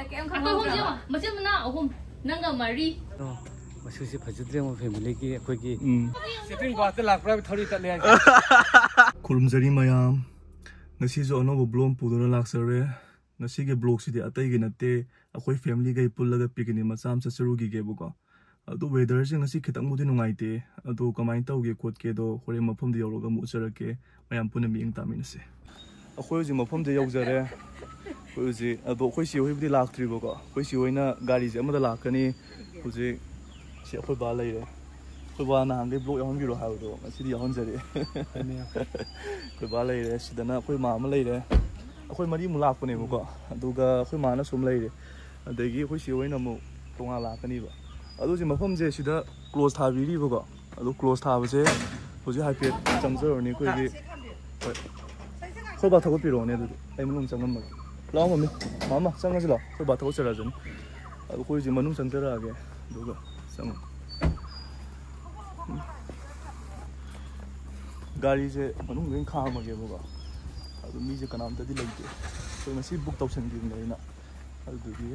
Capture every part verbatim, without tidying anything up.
ꯑꯩꯈꯣꯏ ꯑꯍꯨꯝꯁꯦ ꯌꯦꯡꯉꯣ, ꯃꯆꯤꯟ ꯃꯅꯥꯎ ꯑꯍꯨꯝ, ꯅꯪꯒ ꯃꯔꯤ꯫ ꯑꯣ, ꯃꯁꯤꯁꯦ ꯐꯖꯗ꯭ꯔꯦ, ꯌꯦꯡꯉꯣ, ꯐꯦꯃꯤꯂꯤꯒꯤ ꯑꯩꯈꯣꯏꯒꯤ꯫ ꯎꯝ꯫ ꯁꯦꯇ꯭ꯔꯤꯡ ꯄꯥꯠꯇ ꯂꯥꯛꯄ꯭ꯔꯥ ꯊꯧꯔꯤ ꯇꯠꯂꯦ ꯍꯥꯏ꯫ ꯈꯨꯔꯨꯝꯖꯔꯤ ꯃꯌꯥꯝ, ꯉꯁꯤꯁꯨ ꯑꯅꯧꯕ ꯕ꯭ꯂꯣꯛ ꯄꯨꯗꯨꯅ ꯂꯥꯛꯆꯔꯦ꯫ ꯉꯁꯤꯒꯤ ꯕ꯭ꯂꯣꯛꯁꯤꯗꯤ ꯑꯇꯩꯒꯤ ꯅꯠꯇꯦ, ꯑꯩꯈꯣꯏ ꯐꯦꯃꯤꯂꯤꯒꯩ ꯄꯨꯜꯂꯒ ꯄꯤꯛꯅꯤꯛ ꯃꯆꯥ ꯑꯃ ꯆꯠꯆꯔꯨꯈꯤꯒꯦꯕꯀꯣ꯫ ꯑꯗꯨ ꯋꯦꯗꯔꯁꯦ ꯉꯁꯤ ꯈꯤꯇꯪꯕꯨꯗꯤ ꯅꯨꯡꯉꯥꯏꯇꯦ, ꯑꯗꯣ ꯀꯃꯥꯏꯅ ꯇꯧꯒꯦ ꯈꯣꯠꯀꯦꯗꯣ ꯍꯣꯔꯦꯟ ꯃꯐꯝꯗ ꯌꯧꯔꯒ ꯑꯃꯨꯛ ꯎꯠꯆꯔꯛꯀꯦ꯫ ꯃꯌꯥꯝ ꯄꯨꯟꯅ ꯃꯤꯠꯌꯦꯡ ꯇꯥꯃꯤꯟꯅꯁꯦ꯫ ꯑꯩꯈꯣꯏ ꯍꯧꯖꯤꯛ ꯃꯐꯝꯗ ꯌꯧꯖꯔꯦ꯫ ꯑꯩꯈꯣꯏ ꯍꯧꯖꯤꯛ, ꯑꯗꯣ ꯑꯩꯈꯣꯏ ꯆꯦ ꯍꯣꯏꯕꯨꯗꯤ ꯂꯥꯛꯇ꯭ꯔꯤꯕꯀꯣ꯫ ꯑꯩꯈꯣꯏ ꯆꯦ ꯍꯣꯏꯅ ꯒꯥꯔꯤꯁꯦ ꯑꯃꯗ ꯂꯥꯛꯀꯅꯤ꯫ ꯍꯧꯖꯤꯛ ꯁꯤ ꯑꯩꯈꯣꯏ ꯕꯥ ꯂꯩꯔꯦ꯫ ꯑꯩꯈꯣꯏ ꯕꯥ ꯅꯍꯥꯟꯈꯩ ꯕ꯭ꯂꯣꯛ ꯌꯥꯎꯍꯟꯕꯤꯔꯣ ꯍꯥꯏꯕꯗꯣ ꯉꯁꯤꯗꯤ ꯌꯥꯎꯍꯟꯖꯔꯦ꯫ ꯑꯩꯈꯣꯏ ꯕꯥ ꯂꯩꯔꯦ, ꯁꯤꯗꯅ ꯑꯩꯈꯣꯏ ꯃꯥ ꯑꯃ ꯂꯩꯔꯦ꯫ ꯑꯩꯈꯣꯏ ꯃꯔꯤꯃꯨꯛ ꯂꯥꯛꯄꯅꯦꯕꯀꯣ꯫ ꯑꯗꯨꯒ ꯑꯩꯈꯣꯏ ꯃꯥꯅ ꯁꯨꯝ ꯂꯩꯔꯦ꯫ ꯑꯗꯒꯤ ꯑꯩꯈꯣꯏ ꯆꯦ ꯍꯣꯏꯅ ꯑꯃꯨꯛ ꯇꯣꯉꯥꯟ ꯂꯥꯛꯀꯅꯤꯕ꯫ ꯑꯗꯨ ꯍꯧꯖꯤꯛ ꯃꯐꯝꯁꯦ ꯁꯤꯗ ꯀ꯭ꯂꯣꯖ ꯊꯥꯕꯤꯔꯤꯕꯀꯣ꯫ ꯑꯗꯨ ꯀ꯭ꯂꯣꯖ ꯊꯥꯕꯁꯦ ꯍꯧꯖꯤꯛ ꯍꯥꯏꯐꯦꯠ ꯆꯪꯖꯔꯨꯔꯅꯤ ꯑꯩꯈꯣꯏꯒꯤ꯫ ꯍꯣꯏ꯫ ꯑꯩꯈꯣꯏ ꯕꯥ ꯊꯧꯒꯠꯄꯤꯔꯛꯑꯣꯅꯦ ꯑꯗꯨꯗꯤ꯫ ꯑꯩ ꯃꯅꯨꯡ ꯆꯪꯉꯝꯃꯒꯦ꯫ ꯂꯥꯛꯑꯣ ꯃꯝꯃꯤ꯫ ꯃꯥꯃ, ꯆꯪꯉꯁꯤ ꯂꯥꯛꯑꯣ꯫ ꯑꯩꯈꯣꯏ ꯕꯥ ꯊꯧꯒꯠꯆꯔꯛꯑꯁꯅꯤ꯫ ꯑꯗꯨ ꯑꯩꯈꯣꯏ ꯍꯧꯖꯤꯛ ꯃꯅꯨꯡ ꯆꯪꯖꯔꯛꯑꯒꯦ꯫ ꯑꯗꯨꯒ ꯆꯪꯉꯣ꯫ ꯎꯝ꯫ ꯒꯥꯔꯤꯁꯦ ꯃꯅꯨꯡꯗ ꯑꯣꯏꯅ ꯈꯥꯝꯃꯒꯦꯕꯀꯣ꯫ ꯑꯗꯨ ꯃꯤꯁꯦ ꯀꯅꯥꯝꯇꯗꯤ ꯂꯩꯇꯦ꯫ ꯑꯩꯈꯣꯏ ꯉꯁꯤ ꯕꯨꯛ ꯇꯧꯁꯟꯈꯤꯕꯅꯦ ꯑꯩꯅ꯫ ꯑꯗꯨꯗꯨꯒꯤ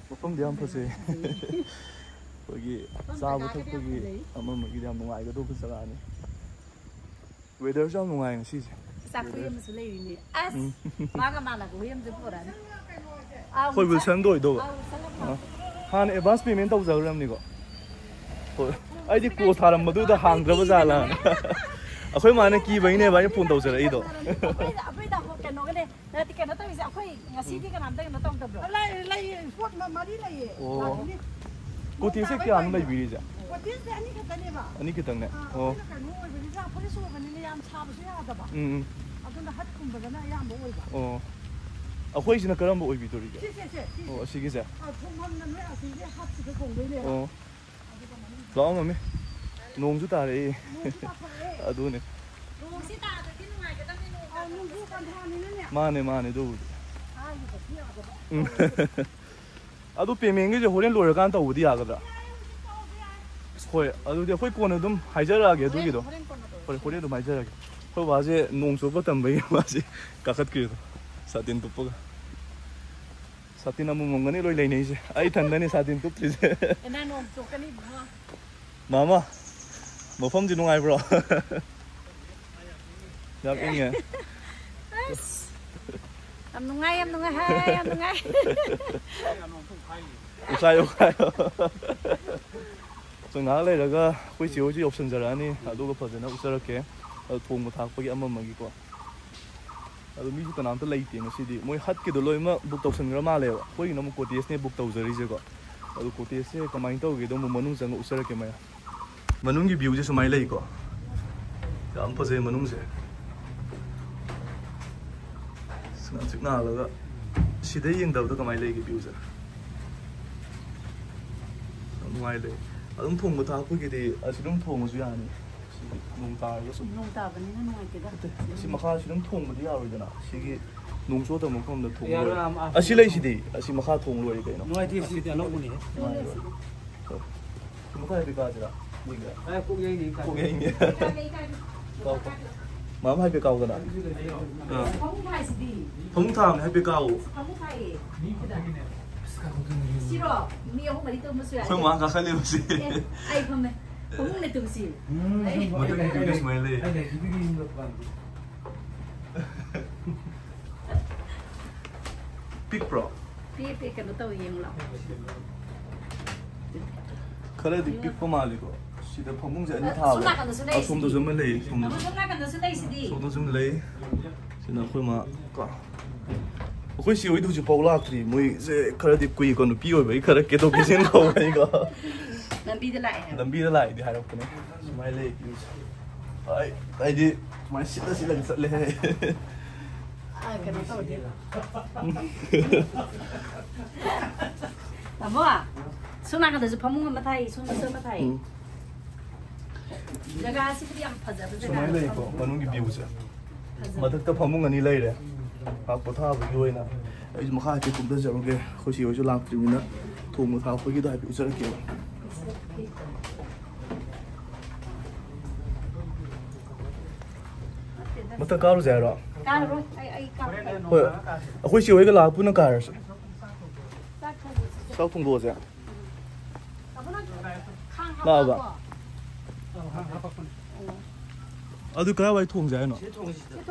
ꯃꯐꯝꯗꯤ ꯌꯥꯝ ꯐꯖꯩ꯫ ꯑꯩꯈꯣꯏꯒꯤ ꯆꯥꯕ ꯊꯛꯄꯒꯤ ꯑꯃ ꯑꯃꯒꯤꯗꯤ ꯌꯥꯝ ꯅꯨꯡꯉꯥꯏꯒꯗꯧꯕ ꯖꯒꯥꯅꯤ꯫ ꯋꯦꯗꯔꯁꯨ ꯌꯥꯝ ꯅꯨꯡꯉꯥꯏ ꯉꯁꯤꯁꯦ꯫ ꯆꯥꯛ ꯈꯨꯌꯦꯡ ꯑꯃꯁꯨ ꯂꯩꯔꯤꯅꯦ꯫ ꯑꯁ, ꯎꯝ꯫ ꯃꯥꯒ ꯃꯥꯟꯅꯕ ꯈꯨꯌꯦꯡ ꯑꯃꯁꯨ ꯄꯨꯔꯛꯑꯅꯤ꯫ ꯑꯥ, ꯑꯩꯈꯣꯏ ꯋꯤꯜꯁꯟꯗ ꯑꯣꯏꯗꯧꯕ꯫ ꯑꯥ, ꯋꯤꯜꯁꯟ ꯑꯃ꯫ ꯑꯥ꯫ ꯍꯥꯟꯅ ꯑꯦꯗꯚꯥꯟꯁ ꯄꯦꯃꯦꯟ ꯇꯧꯖꯈ꯭ꯔꯕꯅꯤꯀꯣ꯫ ꯍꯣꯏ꯫ ꯑꯩꯗꯤ ꯀ꯭ꯂꯣꯖ ꯊꯥꯔꯝꯕꯗꯨꯗ ꯍꯥꯡꯗ꯭ꯔꯕ ꯖꯥꯠꯂꯥ? ꯑꯩꯈꯣꯏ ꯃꯥꯅ ꯀꯤꯕꯩꯅꯦꯕ ꯑꯩꯅ ꯐꯣꯟ ꯇꯧꯖꯔꯛꯏꯗꯣ꯫ ꯑꯩꯈꯣꯏ, ꯑꯩꯈꯣꯏ ꯗꯥ ꯀꯩꯅꯣꯒꯅꯦ꯫ ꯅꯠꯇꯦ, ꯀꯩꯅꯣ ꯇꯧꯔꯤꯁꯦ, ꯑꯩꯈꯣꯏ ꯉꯁꯤꯗꯤ ꯀꯅꯥꯝꯇ ꯀꯩꯅꯣ ꯇꯧꯗꯕ꯭ꯔꯣ? ꯂꯩ, ꯂꯩ, ꯄꯣꯠ ꯃ-, ꯃꯔꯤ ꯂꯩꯌꯦ꯫ ꯑꯣ꯫ ꯂꯥꯛꯈꯤꯅꯤ꯫ ꯀꯣꯇꯦꯖꯁꯦ ꯀꯌꯥꯅꯣ ꯂꯩꯕꯤꯔꯤꯁꯦ? ꯀꯣꯇꯦꯖꯇꯤ ꯑꯅꯤ ꯈꯛꯇꯅꯦꯕ꯫ ꯑꯅꯤ ꯈꯛꯇꯪꯅꯦ? ꯑꯥ, ꯑꯣ꯫ ꯑꯩꯈꯣꯏꯅ ꯀꯩꯅꯣ ꯑꯣꯏꯕꯅꯤꯅ, ꯐꯣꯔꯦꯁ ꯑꯣꯏꯕꯅꯤꯅ ꯌꯥꯝ ꯁꯥꯕꯁꯨ ꯌꯥꯗꯕ꯫ ꯎꯝ, ꯎꯝ꯫ ꯑꯗꯨꯅ ꯍꯠꯀꯨꯝꯕꯗꯅ ꯑꯌꯥꯝꯕ ꯑꯣꯏꯕ꯫ ꯑꯣ꯫ ꯑꯩꯈꯣꯏꯁꯤꯅ ꯀꯔꯝꯕ ꯑꯣꯏꯕꯤꯗꯣꯔꯤꯒꯦ? ꯁꯤ, ꯁꯤ, ꯁꯤ, ꯁꯤ꯫ ꯑꯣ, ꯑꯁꯤꯒꯤꯁꯦ? ꯑꯥ, ꯊꯣꯡꯐꯝꯅ ꯅꯣꯏ ꯑꯁꯤꯒꯤ ꯍꯠꯁꯤꯗ ꯊꯣꯡꯗꯣꯏꯅꯦꯕ꯫ ꯑꯣ꯫ ꯑꯗꯨꯒ ꯃꯅꯨꯡꯗ ꯂꯥꯛꯑꯣ, ꯃꯝꯃꯤ꯫ ꯅꯣꯡꯁꯨ ꯇꯥꯔꯛꯑꯦ꯫ ꯅꯣꯡꯁꯨ ꯇꯥꯊꯣꯔꯛꯑꯦ꯫ ꯑꯗꯨꯅꯦ꯫ ꯅꯣꯡꯁꯤ ꯇꯥꯗ꯭ꯔꯗꯤ ꯅꯨꯡꯉꯥꯏꯒꯗꯕꯅꯤ, ꯅꯣꯡ ꯑꯥ, ꯅꯣꯡꯖꯨ ꯄꯟꯊꯥꯅꯤꯅꯅꯦ꯫ ꯃꯥꯅꯦ, ꯃꯥꯅꯦ, ꯑꯗꯨꯕꯨꯗꯤ꯫ ꯍꯥꯏꯔꯤꯕꯁꯨ ꯌꯥꯗꯕ꯫ ꯎꯝ꯫ ꯑꯗꯨ ꯄꯦꯃꯦꯟꯒꯤꯁꯦ ꯍꯣꯔꯦꯟ ꯂꯣꯏꯔꯀꯥꯟꯗ ꯇꯧꯕꯗꯤ ꯌꯥꯒꯗ꯭ꯔꯥ? ꯌꯥꯏ, ꯍꯧꯖꯤꯛ ꯇꯧꯔꯁꯨ ꯌꯥꯏ꯫ ꯍꯣꯏ, ꯑꯗꯨꯗꯤ ꯑꯩꯈꯣꯏ ꯀꯣꯟꯅ ꯑꯗꯨꯝ ꯍꯥꯏꯖꯔꯛꯑꯒꯦ ꯍꯣꯔꯦꯟ, ꯑꯗꯨꯒꯤꯗꯣ꯫ ꯍꯣꯔꯦꯟ ꯀꯣꯟꯅ ꯇꯧꯔꯁꯤ꯫ ꯍꯣꯏ, ꯍꯣꯔꯦꯟ ꯑꯗꯨꯝ ꯍꯥꯏꯖꯔꯛꯑꯒꯦ꯫ ꯑꯩꯈꯣꯏ ꯕꯥꯁꯦ ꯅꯣꯡ ꯆꯣꯠꯄ ꯇꯝꯕꯒꯤ ꯃꯥꯁꯦ ꯀꯥꯈꯠꯈ꯭ꯔꯤꯗꯣ, ꯁꯥꯇꯤꯟ ꯇꯨꯞꯄꯒ꯫ ꯁꯥꯇꯤꯟ ꯑꯃꯃꯝꯒꯅꯤ ꯂꯣꯏ ꯂꯩꯅꯩꯁꯦ꯫ ꯑꯩ ꯏꯊꯟꯗꯅꯤ ꯁꯥꯇꯤꯟ ꯇꯨꯞꯇ꯭ꯔꯤꯁꯦ꯫ ꯅꯣꯡ ꯆꯣꯠꯀꯅꯤ ꯏꯕꯨꯡꯉꯣ꯫ ꯃꯥꯃ, ꯃꯐꯝꯁꯤ ꯅꯨꯡꯉꯥꯏꯕ꯭ꯔꯣ? ꯌꯥꯝ ꯏꯪꯉꯦ꯫ ꯑꯁ, ꯌꯥꯝ ꯅꯨꯡꯉꯥꯏ, ꯌꯥꯝ ꯅꯨꯡꯉꯥꯏ, ꯍꯥꯏ, ꯌꯥꯝ ꯅꯨꯡꯉꯥꯏ꯫ ꯎꯈꯥꯏꯌꯣ, ꯎꯈꯥꯏꯌꯣ꯫ ꯑꯩꯈꯣꯏ ꯉꯥꯏꯍꯥꯛ ꯂꯩꯔꯒ ꯑꯩꯈꯣꯏ ꯆꯦ ꯍꯣꯏꯁꯨ ꯌꯧꯁꯟꯖꯔꯛꯑꯅꯤ, ꯑꯗꯨꯒ ꯐꯖꯅ ꯎꯠꯆꯔꯛꯀꯦ꯫ ꯑꯗꯨ ꯊꯣꯡꯕ ꯊꯥꯛꯄꯒꯤ ꯑꯃꯃꯒꯤꯀꯣ꯫ ꯑꯗꯨ ꯃꯤꯁꯨ ꯀꯅꯥꯝꯇ ꯂꯩꯇꯦ ꯉꯁꯤꯗꯤ꯫ ꯃꯣꯏ ꯍꯠꯀꯤꯗꯣ ꯂꯣꯏꯅꯃꯛ ꯕꯨꯛ ꯇꯧꯁꯟꯈ꯭ꯔ ꯃꯥꯜꯂꯦꯕ꯫ ꯑꯩꯈꯣꯏꯒꯤꯅ ꯑꯃꯨꯛ ꯀꯣꯇꯦꯖꯅꯦ ꯕꯨꯛ ꯇꯧꯖꯔꯤꯁꯦꯀꯣ꯫ ꯑꯗꯨ ꯀꯣꯇꯦꯖꯁꯦ ꯀꯃꯥꯏꯅ ꯇꯧꯒꯦꯗꯣ ꯑꯃꯨꯛ ꯃꯅꯨꯡ ꯆꯪꯉ ꯎꯠꯆꯔꯛꯀꯦ ꯃꯌꯥꯝ꯫ ꯃꯅꯨꯡꯒꯤ ꯚ꯭ꯌꯨꯁꯦ ꯁꯨꯃꯥꯏꯅ ꯂꯩꯀꯣ꯫ ꯌꯥꯝ ꯐꯖꯩ ꯃꯅꯨꯡꯁꯦ꯫ ꯑꯁ, ꯉꯥꯡꯇ꯭ꯔꯤꯛ ꯉꯥꯡꯂꯒ ꯁꯤꯗ ꯌꯦꯡꯗꯕꯗꯣ ꯀꯃꯥꯏꯅ ꯂꯩꯒꯦ ꯚ꯭ꯌꯨꯁꯦ? ꯌꯥꯝ ꯅꯨꯡꯉꯥꯏ ꯂꯩ꯫ ꯑꯗꯨꯝ ꯊꯣꯡꯕ ꯊꯥꯛꯄꯒꯤꯗꯤ ꯑꯁꯤ ꯑꯗꯨꯝ ꯊꯣꯡꯉꯁꯨ ꯌꯥꯅꯤ꯫ ꯁꯤ ꯅꯣꯡ ꯇꯥꯔꯒ ꯁꯨꯝ ꯅꯣꯡ ꯇꯥꯕꯅꯤꯅ ꯅꯨꯡꯉꯥꯏꯇꯦꯗ꯫ ꯅꯠꯇꯦ, ꯑꯁꯤ ꯃꯈꯥꯁꯤ ꯑꯗꯨꯝ ꯊꯣꯡꯕꯗꯤ ꯌꯥꯔꯣꯏꯗꯅ꯫ ꯁꯤꯒꯤ ꯅꯣꯡ ꯆꯣꯠꯇꯕ ꯃꯐꯝꯗ ꯊꯣꯡꯕ ꯌꯥꯔꯣꯏ, ꯌꯥꯔꯣꯏ꯫ ꯑꯝ, ꯑꯝ, ꯑꯁꯤ ꯂꯩꯁꯤꯗꯤ, ꯑꯁꯤ ꯃꯈꯥ ꯊꯣꯡ ꯂꯣꯏꯔꯦ ꯀꯩꯅꯣ꯫ ꯅꯨꯡꯉꯥꯏꯇꯦ, ꯁꯤꯗꯤ ꯑꯅꯧꯕꯅꯦ꯫ ꯅꯨꯡꯉꯥꯏꯔꯣꯏ꯫ ꯁꯤ ꯃꯈꯥ ꯍꯥꯏꯐꯦꯠ ꯀꯥꯁꯤꯔꯥ? ꯌꯦꯡꯒꯦ꯫ ꯑꯦ, ꯀꯣꯛ ꯌꯩꯅꯤ, ꯀꯥꯏ꯫ ꯀꯣꯛ ꯌꯩꯅꯤ꯫ ꯀꯥꯎ, ꯀꯥꯎ꯫ ꯃꯥꯃ ꯍꯥꯏꯐꯦꯠ ꯀꯥꯎꯗꯅ꯫ ꯑꯥ꯫ ꯐꯃꯨꯡ ꯊꯥꯏꯁꯤꯗꯤ꯫ ꯐꯃꯨꯡ ꯊꯥꯕꯅꯦ, ꯍꯥꯏꯐꯦꯠ ꯀꯥꯎ꯫ ꯐꯃꯨꯡ ꯊꯥꯏꯌꯦ꯫ ꯁꯤꯔꯣ? ꯃꯤ ꯑꯍꯨꯝ ꯃꯔꯤ ꯇꯨꯝꯕꯁꯨ ꯌꯥꯏ꯫ ꯑꯩꯈꯣꯏ ꯃꯥ ꯀꯥꯈꯠꯂꯦꯕ ꯁꯤ꯫ ꯑꯦ, ꯑꯩ ꯐꯝꯃꯦ꯫ ꯐꯃꯨꯡꯅ ꯇꯨꯝꯁꯤ꯫ ꯑꯩ ꯃꯊꯛꯀꯤ ꯚ꯭ꯌꯨꯗꯤ ꯁꯨꯃꯥꯏꯅ ꯂꯩ꯫ ꯄꯤꯛꯄ꯭ꯔꯣ? ꯄꯤ, ꯄꯤ, ꯀꯩꯅꯣ ꯇꯧꯋꯦ, ꯌꯦꯡꯉꯨ ꯂꯥꯎ꯫ ꯈꯔꯗꯤ ꯄꯤꯛꯄ ꯃꯥꯜꯂꯤꯀꯣ꯫ ꯁꯤꯗ ꯐꯃꯨꯡꯁꯦ ꯑꯅꯤ ꯑ, ꯁꯣꯝ ꯊꯥꯕ꯫ ꯅꯥꯀꯟꯗꯁꯨ ꯂꯩ ꯑꯁꯣꯝꯗꯁꯨ ꯁꯤꯗꯤ꯫ ꯑꯃ ꯂꯩ, ꯑꯃ ꯁꯣꯝꯗꯁꯨ꯫ ꯁꯣꯝ ꯅꯥꯀꯟꯗꯁꯨ ꯂꯩꯁꯤꯗꯤ꯫ ꯁꯣꯝꯗꯁꯨ ꯑꯃ ꯂꯩ꯫ ꯁꯤꯅ ꯑꯩꯈꯣꯏ ꯃꯥ ꯀꯣ꯫ ꯑꯩꯈꯣꯏ ꯆꯦ ꯍꯣꯏꯗꯤ ꯍꯧꯖꯤꯛꯐꯥꯎ ꯂꯥꯛꯇ꯭ꯔꯤ꯫ ꯃꯣꯏꯁꯦ ꯈꯔꯗꯤ ꯀꯨꯏꯀꯣ, ꯅꯨꯄꯤ ꯑꯣꯏꯕꯒꯤ ꯈꯔ ꯀꯦꯊꯣꯛ ꯀꯦꯁꯤꯟ ꯇꯧꯕꯅꯤꯀꯣ꯫ ꯂꯝꯕꯤꯗ ꯂꯥꯛꯑꯦ ꯍꯥꯏꯕ꯫ ꯂꯝꯕꯤꯗ ꯂꯥꯛꯏꯗꯤ ꯍꯥꯏꯔꯛꯄꯅꯦ꯫ ꯁꯨꯃꯥꯏꯅ ꯂꯩ ꯚ꯭ꯌꯨꯁꯦ꯫ ꯍꯥꯏ, ꯍꯥꯏꯗꯤ ꯁꯨꯃꯥꯏꯅ ꯁꯤꯠꯂ ꯁꯤꯠꯂꯒ ꯆꯠꯂꯦ ꯍꯥꯏ꯫ ꯑ, ꯀꯩꯅꯣ ꯇꯧꯗꯦ꯫ ꯇꯥꯃꯣ, ꯁꯣꯝ ꯅꯥꯀꯟꯗꯁꯨ ꯐꯃꯨꯡ ꯑꯃ ꯊꯥꯏ, ꯁꯣꯝꯗꯁꯨ ꯑꯃ ꯊꯥꯏ꯫ ꯎꯝ꯫ ꯖꯒꯥꯁꯤꯕꯨꯗꯤ ꯌꯥꯝ ꯐꯖꯕ ꯖꯒꯥ꯫ ꯁꯨꯃꯥꯏꯅ ꯂꯩꯀꯣ ꯃꯅꯨꯡꯒꯤ ꯚ꯭ꯌꯨꯁꯦ꯫ ꯐꯖꯕ꯫ ꯃꯊꯛꯇ ꯐꯃꯨꯡ ꯑꯅꯤ ꯂꯩꯔꯦ꯫ ꯉꯥꯏꯍꯥꯛ ꯄꯣꯊꯥꯕꯒꯤ ꯑꯣꯏꯅ꯫ ꯑꯩꯁꯨ ꯃꯈꯥ ꯍꯥꯏꯐꯦꯠ ꯀꯨꯝꯊꯖꯔꯨꯒꯦ꯫ ꯑꯩꯈꯣꯏ ꯆꯦ ꯍꯣꯏꯁꯨ ꯂꯥꯛꯇ꯭ꯔꯤꯕꯅꯤꯅ ꯊꯣꯡꯕ ꯊꯥꯛꯄꯒꯤꯗꯣ ꯍꯥꯏꯐꯦꯠ ꯎꯠꯆꯔꯛꯀꯦꯕ꯫ ꯃꯊꯛ ꯀꯥꯔꯨꯁꯦ ꯍꯥꯏꯔꯣ? ꯀꯥꯔꯔꯣꯏ꯫ ꯑꯩ, ꯑꯩ ꯀꯥꯔꯔꯣꯏ꯫ ꯍꯣꯏ꯫ ꯑꯩꯈꯣꯏ ꯆꯦ ꯍꯣꯏꯒ ꯂꯥꯛꯑ ꯄꯨꯟꯅ ꯀꯥꯔꯁꯦ꯫ ꯆꯥꯛ ꯊꯣꯡꯗꯣꯛꯑꯁꯦ꯫ ꯂꯥꯛꯑꯕ? ꯑꯗꯨ ꯀꯗꯥꯏꯋꯥꯏ ꯊꯣꯡꯁꯦ ꯍꯥꯏꯅꯣ?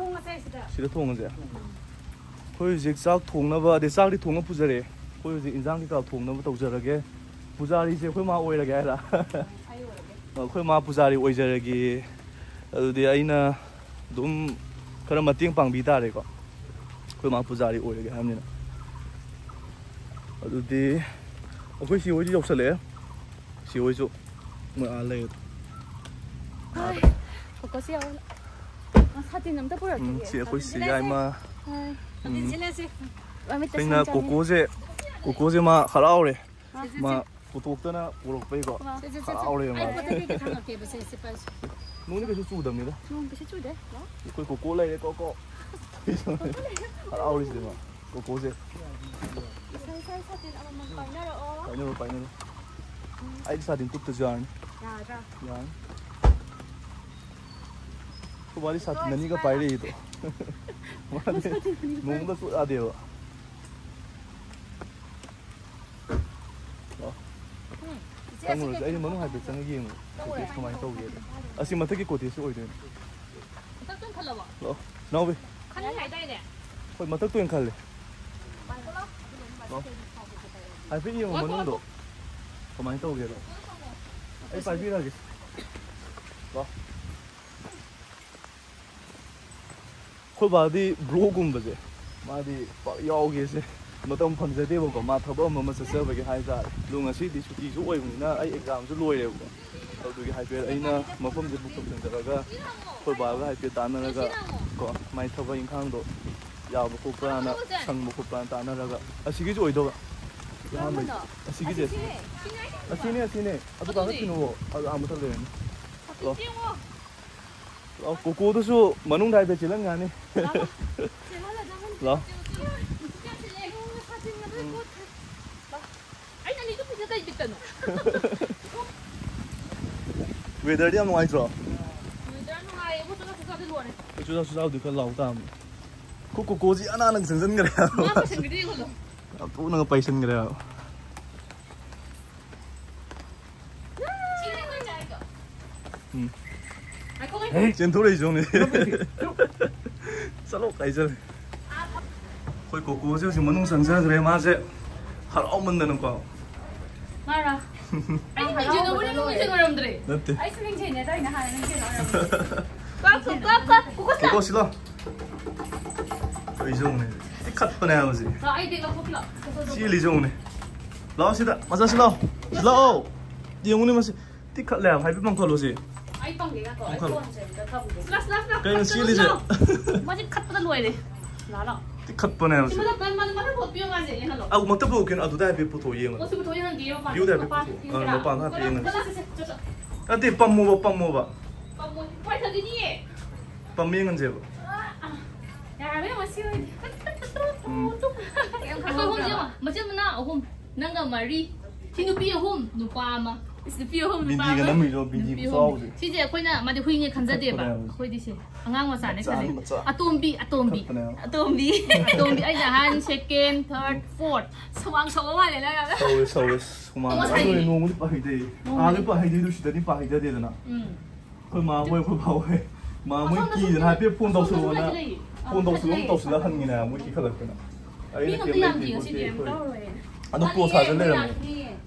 ꯁꯤꯗ ꯊꯣꯡꯉꯁꯦ꯫ ꯑꯩꯈꯣꯏ ꯍꯧꯖꯤꯛ ꯆꯥꯛ ꯊꯣꯡꯅꯕ, ꯑꯗꯩ ꯆꯥꯛꯇꯤ ꯊꯣꯡꯉ ꯄꯨꯖꯔꯦ꯫ ꯑꯩꯈꯣꯏ ꯍꯧꯖꯤꯛ ꯏꯟꯖꯥꯡ ꯀꯩꯀꯥ ꯊꯣꯡꯅꯕ ꯇꯧꯖꯔꯒꯦ꯫ ꯄꯨꯖꯥꯔꯤꯁꯦ ꯑꯩꯈꯣꯏ ꯃꯥ ꯑꯣꯏꯔꯒꯦ ꯍꯥꯏꯔ? ꯑꯩꯈꯣꯏ ꯃꯥ ꯄꯨꯖꯥꯔꯤ ꯑꯣꯏꯖꯔꯒꯦ꯫ ꯑꯗꯨꯗꯤ ꯑꯩꯅ ꯑꯗꯨꯝ ꯈꯔ ꯃꯇꯦꯡ ꯄꯥꯡꯕꯤ ꯇꯥꯔꯦꯀꯣ, ꯑꯩꯈꯣꯏ ꯃꯥ ꯄꯨꯖꯥꯔꯤ ꯑꯣꯏꯔꯒꯦ ꯍꯥꯏꯕꯅꯤꯅ꯫ ꯑꯗꯨꯗꯤ ꯑꯩꯈꯣꯏ ꯁꯤ ꯍꯣꯏꯁꯨ ꯌꯧꯁꯜꯂꯛꯑꯦ꯫ ꯁꯤ ꯍꯣꯏꯁꯨ ꯃꯣꯏ ꯑꯥ ꯂꯩꯔꯦ꯫ ꯀꯣꯀꯣꯁꯤ ꯌꯥꯎꯔ ꯁꯥꯇꯤꯟ ꯑꯝꯇ ꯄꯨꯔꯛꯈꯤꯒꯦ꯫ ꯎꯝ, ꯁꯤ ꯑꯩꯈꯣꯏ ꯁꯤ ꯌꯥꯏꯃ꯫ ꯎꯝ꯫ ꯃꯃꯤꯠꯇ ꯑꯩꯅ ꯁꯝ ꯆꯪꯉꯦ꯫ ꯀꯣꯀꯣꯁꯦ, ꯀꯣꯀꯣꯁꯦ ꯃꯥ ꯍꯔꯥꯎꯔꯦ꯫ ꯃꯥ ꯄꯨꯊꯣꯛꯇꯅ ꯄꯨꯔꯛꯄꯩꯀꯣ꯫ ꯁꯦ, ꯁꯦ, ꯁꯦ, ꯁꯦ꯫ ꯍꯔꯥꯎꯔꯦ ꯑꯩ ꯃꯥ꯫ ꯃꯊꯛꯀꯤ ꯊꯥꯡꯒꯠꯀꯦꯕ, ꯁꯦ, ꯁꯦ, ꯄꯥꯏꯁꯦ꯫ ꯅꯣꯡꯗꯤ ꯀꯩꯁꯨ ꯆꯨꯗꯕꯅꯤꯗ꯫ ꯅꯣꯡ ꯀꯩꯁꯨ ꯆꯨꯗꯦ꯫ ꯑꯩꯈꯣꯏ ꯀꯣꯀꯣ ꯂꯩꯔꯦ, ꯀꯣꯀꯣ꯫ ꯍꯔꯥꯎꯔꯤꯁꯤꯗꯤ ꯃꯥ꯫ ꯀꯣꯀꯣꯁꯦ꯫ ꯏꯁꯥ, ꯏꯁꯥ, ꯁꯥꯇꯤꯟ ꯑꯃꯃꯝ ꯄꯥꯏꯅꯔꯛꯑꯣ꯫ ꯄꯥꯏꯅꯔꯣ, ꯄꯥꯏꯅꯔꯣ꯫ ꯑꯩꯗꯤ ꯁꯥꯇꯤꯟ ꯇꯨꯞꯇꯁꯨ ꯌꯥꯔꯅꯤ꯫ ꯌꯥꯔꯗ꯭ꯔꯥ? ꯌꯥꯔꯅꯤ꯫ ꯑꯩꯈꯣꯏ ꯕꯥꯗꯤ ꯁꯥꯇꯤꯟ ꯑꯅꯤꯒ ꯄꯥꯏꯔꯛꯏꯗꯣ꯫ ꯃꯥꯗꯤ ꯅꯣꯡꯗ ꯆꯣꯠ ꯌꯥꯗꯦꯕ꯫ ꯂꯥꯛꯑꯣ꯫ ꯎꯝ꯫ ꯏꯆꯦ, ꯑꯁꯤ ꯆꯪꯉꯨꯔꯁꯦ꯫ ꯀꯩ ꯑꯩ ꯃꯅꯨꯡ ꯍꯥꯏꯐꯦꯠ ꯆꯪꯉ ꯌꯦꯡꯉꯨ꯫ ꯆꯪꯉꯨꯔꯦ꯫ ꯁꯤꯗꯤ ꯀꯃꯥꯏꯅ ꯇꯧꯒꯦꯗꯣ꯫ ꯑꯁꯤ ꯃꯊꯛꯀꯤ ꯀꯣꯇꯦꯖꯁꯤ ꯑꯣꯏꯗꯣꯏꯅꯦ꯫ ꯃꯊꯛꯇ ꯑꯣꯏꯅ ꯈꯜꯂꯕꯣ? ꯂꯥꯛꯑꯣ꯫ ꯅꯥꯎꯕꯤ꯫ ꯈꯟꯅꯤ ꯍꯥꯏꯗꯥꯏꯅꯦ? ꯍꯣꯏ, ꯃꯊꯛꯇ ꯑꯣꯏꯅ ꯈꯜꯂꯦ꯫ ꯂꯥꯛꯑꯣ꯫ ꯍꯥꯏꯐꯦꯠ ꯌꯦꯡꯉꯣ ꯃꯅꯨꯡꯗꯣ꯫ ꯀꯃꯥꯏꯅ ꯇꯧꯒꯦꯗꯣ꯫ ꯑꯩ ꯄꯥꯏꯕꯤꯔꯛꯑꯒꯦ꯫ ꯂꯥꯛꯑꯣ꯫ ꯑꯩꯈꯣꯏ ꯕꯥꯗꯤ ꯕ꯭ꯂꯣꯒꯨꯝꯕꯁꯦ ꯃꯥꯗꯤ ꯄꯥꯛ ꯌꯥꯎꯒꯦꯁꯦ ꯃꯇꯝ ꯐꯪꯖꯗꯦꯕꯀꯣ, ꯃꯥ ꯊꯕꯛ ꯑꯃ ꯑꯃ ꯆꯠꯆꯕꯒꯤ ꯍꯥꯏꯇꯥꯔꯦ꯫ ꯑꯗꯣ ꯉꯁꯤꯗꯤ ꯁꯨꯇꯤꯁꯨ ꯑꯣꯏꯕꯅꯤꯅ ꯑꯩ ꯑꯦꯛꯖꯥꯝꯁꯨ ꯂꯣꯏꯔꯦꯕꯀꯣ, ꯑꯗꯨꯒꯤ ꯍꯥꯏꯐꯦꯠ ꯑꯩꯅ ꯃꯐꯝꯁꯦ ꯕꯨꯛ ꯇꯧꯁꯟꯖꯔꯒ ꯑꯩꯈꯣꯏ ꯕꯥꯒ ꯍꯥꯏꯐꯦꯠ ꯇꯥꯟꯅꯔꯒ ꯀꯣ, ꯃꯥꯏ ꯊꯕꯛ ꯏꯪꯈꯥꯡꯗꯣ ꯌꯥꯕ ꯈꯣꯠꯄ꯭ꯔꯥꯅ, ꯁꯪꯕ ꯈꯣꯠꯄ꯭ꯔꯥꯅ ꯇꯥꯟꯅꯔꯒ ꯑꯁꯤꯒꯤꯁꯨ ꯑꯣꯏꯗꯧꯕ꯫ ꯑꯍꯥꯟꯕꯩ ꯑꯁꯤꯒꯤꯁꯦ꯫ ꯑꯁꯤꯅꯦ, ꯑꯁꯤꯅꯦ꯫ ꯑꯗꯨ ꯀꯥꯈꯠꯈꯤꯅꯨ꯫ ꯑꯗꯨ ꯑꯥ ꯃꯊꯛ ꯂꯩꯔꯅꯤ꯫ ꯂꯥꯛꯑꯣ꯫ ꯂꯥꯛꯑꯣ, ꯀꯣꯀꯣꯗꯨꯁꯨ ꯃꯅꯨꯡꯗ ꯍꯥꯏꯐꯦꯠ ꯆꯦꯜꯍꯟꯒꯅꯤ꯫ ꯂꯥꯛꯑꯣ꯫ ꯑꯩꯅ ꯑꯅꯤꯗꯨ ꯄꯤꯖ ꯀꯩ ꯕꯤꯠꯇꯅꯣ? ꯋꯦꯗꯔꯗꯤ ꯌꯥꯝ ꯅꯨꯡꯉꯥꯏꯇ꯭ꯔꯣ? ꯋꯦꯗꯔ ꯅꯨꯡꯉꯥꯏꯌꯦꯕꯨ, ꯆꯨꯖꯥꯛ ꯆꯨꯖꯥꯛꯇꯤ ꯂꯣꯏꯔꯦ꯫ ꯆꯨꯖꯥꯛ ꯆꯨꯖꯥꯛꯗꯤ ꯈꯔ ꯂꯥꯎ ꯇꯥꯕꯅꯤ꯫ ꯈꯨ ꯀꯣꯀꯣꯁꯤ ꯑꯅꯥꯅ ꯆꯪꯁꯤꯟꯈ꯭ꯔꯦ ꯍꯥꯏꯕ꯫ ꯃꯥ ꯄꯩꯁꯟꯈꯤꯗꯤ ꯌꯦꯡꯉꯨ꯫ ꯌꯥꯝ ꯊꯨꯅꯒ ꯄꯩꯁꯟꯈ꯭ꯔꯦ ꯍꯥꯏꯕ꯫ ꯎꯝ꯫ ꯉꯥꯏꯈꯣ, ꯉꯥꯏꯈꯣ꯫ ꯍꯦ, ꯆꯦꯟꯊꯣꯔꯛꯏꯁꯦ ꯌꯦꯡꯉꯨꯅꯦ꯫ ꯆꯠꯂꯣ, ꯀꯥꯏ ꯆꯠꯂꯦ? ꯑꯩꯈꯣꯏ ꯀꯣꯀꯣꯁꯦ ꯍꯧꯖꯤꯛ ꯃꯅꯨꯡ ꯆꯪꯖꯈ꯭ꯔꯦ꯫ ꯃꯥꯁꯦ ꯍꯔꯥꯎꯃꯟꯗꯅꯀꯣ꯫ ꯃꯥꯔꯥ? ꯑꯩꯗꯤ ꯃꯤꯡꯁꯦꯜ ꯎꯕꯅꯤꯅ ꯃꯤꯡꯁꯦꯜ ꯑꯣꯏꯔꯝꯗ꯭ꯔꯦ꯫ ꯅꯠꯇꯦ꯫ ꯑꯩꯁꯨ ꯃꯤꯡꯁꯦꯜꯅꯦ, ꯑꯗꯣ ꯑꯩꯅ ꯍꯥꯟꯅ ꯃꯤꯡꯁꯦꯜ ꯑꯣꯏꯔꯝꯃꯦ꯫ ꯀꯣ, ꯀꯣ, ꯀꯣ, ꯀꯣ, ꯀꯣꯀꯣ ꯁꯤꯂꯥꯎ꯫ ꯀꯣꯀꯣ, ꯁꯤꯂꯥꯎ꯫ ꯑꯩꯁꯨ ꯌꯦꯡꯉꯨꯅꯦ꯫ ꯇꯤꯛꯈꯠꯄꯅꯦ ꯍꯥꯏꯕ ꯍꯧꯖꯤꯛ꯫ ꯂꯥꯛꯑꯣ, ꯑꯩ ꯕꯦꯒ ꯂꯧꯊꯣꯛꯀꯦ, ꯂꯥꯛꯑꯣ꯫ ꯆꯦꯜꯂꯤꯁꯦ ꯌꯦꯡꯉꯨꯅꯦ꯫ ꯂꯥꯛꯑꯣ ꯁꯤꯗ, ꯃꯆꯥ ꯁꯤꯂꯥꯎ꯫ ꯁꯤꯂꯥꯎ꯫ ꯌꯦꯡꯉꯨꯅꯦ ꯃꯁꯤ꯫ ꯇꯤꯛꯈꯠꯂꯦ ꯍꯥꯏꯕ, ꯍꯥꯏꯐꯦꯠ ꯄꯥꯡꯈꯠꯂꯣ ꯁꯤ꯫ ꯑꯩ ꯄꯥꯡꯒꯦ, ꯉꯥꯏꯈꯣ꯫ ꯑꯩ ꯄꯥꯡꯈꯠꯂꯣ꯫ ꯐꯣꯟꯁꯦ ꯑꯝꯇ ꯊꯝꯒꯦ꯫ ꯁꯤꯂꯥꯎ, ꯁꯤꯂꯥꯎ, ꯁꯤꯂꯥꯎ, ꯀꯩꯅꯣ ꯈꯠꯀꯅꯨ, ꯆꯦꯜꯂꯤꯁꯦ? ꯁꯤꯂꯥꯎ꯫ ꯃꯥꯁꯦ ꯈꯠꯄꯗ ꯂꯣꯏꯔꯦ꯫ ꯂꯥꯛꯑꯣ, ꯂꯥꯛꯑꯣ꯫ ꯇꯤꯛꯈꯠꯄꯅꯦ ꯁꯤ ꯍꯥꯏꯕꯁꯦ꯫ ꯃꯊꯛ, ꯃꯊꯛ, ꯃꯊꯛ ꯄꯣꯠ ꯄꯤꯌꯣ, ꯃꯥꯁꯦ ꯌꯦꯡꯍꯜꯂꯣ꯫ ꯑꯧ, ꯃꯊꯛ ꯄꯨꯔꯛꯀꯦꯅ ꯑꯗꯨꯗ ꯍꯥꯏꯐꯦꯠ ꯄꯨꯊꯣꯛꯑ ꯌꯦꯡꯉꯣ꯫ ꯄꯣꯠꯁꯦ ꯄꯨꯊꯣꯛꯑ ꯌꯦꯡꯍꯟꯒꯦ, ꯃꯄꯥꯟ, ꯚ꯭ꯌꯨꯗ ꯍꯥꯏꯐꯦꯠ ꯃꯄꯥꯟ ꯄꯨꯊꯣꯛꯑꯣ꯫ ꯑ, ꯌꯦꯡꯁꯤꯔꯥ? ꯃꯄꯥꯟꯗ ꯍꯥꯏꯐꯦꯠ ꯌꯦꯡꯍꯟꯁꯦ꯫ ꯆꯠꯂꯣ, ꯆꯠꯂꯣ, ꯆꯠꯂꯣ, ꯆꯠꯂꯣ꯫ ꯅꯠꯇꯦ, ꯄꯝꯃꯣꯕ, ꯄꯝꯃꯣꯕ꯫ ꯄꯝꯃꯣ, ꯄꯥꯏꯊꯗꯣꯏꯅꯤꯌꯦ꯫ ꯄꯝꯃ ꯌꯦꯡꯍꯟꯁꯦꯕ꯫ ꯑ, ꯑ꯫ ꯌꯥꯔꯕ ꯌꯦꯡꯉꯣ, ꯁꯤ ꯑꯣꯏꯗꯤ꯫ ꯎꯝ꯫ ꯀꯩꯝ ꯑꯩꯈꯣꯏ ꯑꯍꯨꯝ ꯈꯪꯍꯧꯗ꯭ꯔꯕ? ꯌꯦꯡꯉꯣ, ꯃꯆꯤꯟ ꯃꯅꯥꯎ ꯑꯍꯨꯝ꯫ ꯅꯪꯒ ꯃꯔꯤ꯫ ꯁꯤ ꯅꯨꯄꯤ ꯑꯍꯨꯝ, ꯅꯨꯄꯥ ꯑꯃ꯫ ꯏꯁ, ꯅꯨꯄꯤ ꯑꯍꯨꯝ, ꯅꯨꯄꯥ ꯕꯤꯟꯗꯤꯒ ꯑꯃ꯫ ꯅꯝꯃꯤꯗꯣ, ꯕꯤꯟꯗꯤ ꯅꯨꯄꯤ ꯑꯍꯨꯝ꯫ ꯈꯨꯆꯥꯎꯁꯦ꯫ ꯁꯤꯁꯦ ꯑꯩꯈꯣꯏꯅ ꯃꯥꯗꯤ ꯍꯨꯏꯅꯦ ꯈꯟꯖꯗꯦꯕ꯫ ꯈꯠꯄꯅꯦ ꯍꯥꯏꯕ꯫ ꯑꯩꯈꯣꯏꯗꯤ ꯁꯦ ꯑꯉꯥꯡ ꯃꯆꯥꯅꯦ ꯃꯆꯥꯅꯤ, ꯈꯜꯂꯦ꯫ ꯃꯆꯥ꯫ ꯑꯇꯣꯝꯕꯤ, ꯑꯇꯣꯝꯕꯤ꯫ ꯈꯠꯄꯅꯦ ꯍꯥꯏꯕ꯫ ꯑꯇꯣꯝꯕꯤ, ꯑꯇꯣꯝꯕꯤ꯫ ꯑꯩꯅ ꯑꯍꯟ, second, third, fourth꯫ ꯁꯨꯃꯥꯡ ꯁꯧꯕ ꯃꯥꯜꯂꯦ ꯅꯪ ꯌꯥꯝꯅ꯫ ꯁꯧꯋꯦ, ꯁꯧꯋꯦ꯫ ꯁꯨꯃꯥꯡ ꯅꯣꯡꯃ ꯑꯗꯨ ꯁꯥꯏꯗꯤ꯫ ꯅꯣꯡꯃꯗꯤ ꯄꯥꯏꯍꯩꯗꯦ꯫ ꯅꯣꯡꯃꯗꯤ꯫ ꯑꯥꯗ ꯄꯥꯏꯍꯩꯗꯦ, ꯑꯗꯨ ꯁꯤꯗꯗꯤ ꯄꯥꯏꯍꯩꯖꯗꯦꯗꯅ꯫ ꯎꯝ꯫ ꯑꯩꯈꯣꯏ ꯃꯥ ꯍꯣꯏ, ꯑꯩꯈꯣꯏ ꯕꯥ ꯍꯣꯏ꯫ ꯃꯥ ꯃꯣꯏ ꯑꯁꯣꯝꯗꯁꯨ ꯀꯤꯗꯅ ꯂꯩ꯫ ꯍꯥꯏꯐꯦꯠ ꯐꯣꯟ ꯑꯁꯣꯝꯗꯁꯨ ꯇꯧꯁꯜꯂꯛꯑꯣꯅ꯫ ꯂꯩ꯫ ꯐꯣꯟ ꯇꯧꯁꯜꯂꯛꯑꯣ, ꯑꯁꯣꯝꯗꯁꯨ ꯂꯩ꯫ ꯇꯧꯁꯜꯂꯛꯑ ꯍꯟꯒꯤꯅꯦ ꯍꯥꯏꯕ, ꯃꯣꯏ ꯀꯤꯈꯠꯂꯛꯇꯅ꯫ ꯑꯩꯅ ꯃꯤ ꯀꯩꯝ ꯑꯝꯇ ꯂꯩꯇꯦ ꯌꯥꯝꯗꯦ ꯈꯣꯠꯇꯦ ꯉꯁꯤꯗꯤ, ꯀꯩꯝ ꯑꯩꯈꯣꯏ꯫ ꯇꯧꯔꯣꯏ꯫ ꯑꯗꯣ ꯀ꯭ꯂꯣꯖ ꯍꯥꯡꯖꯜ ꯂꯩꯔꯝꯃꯦ꯫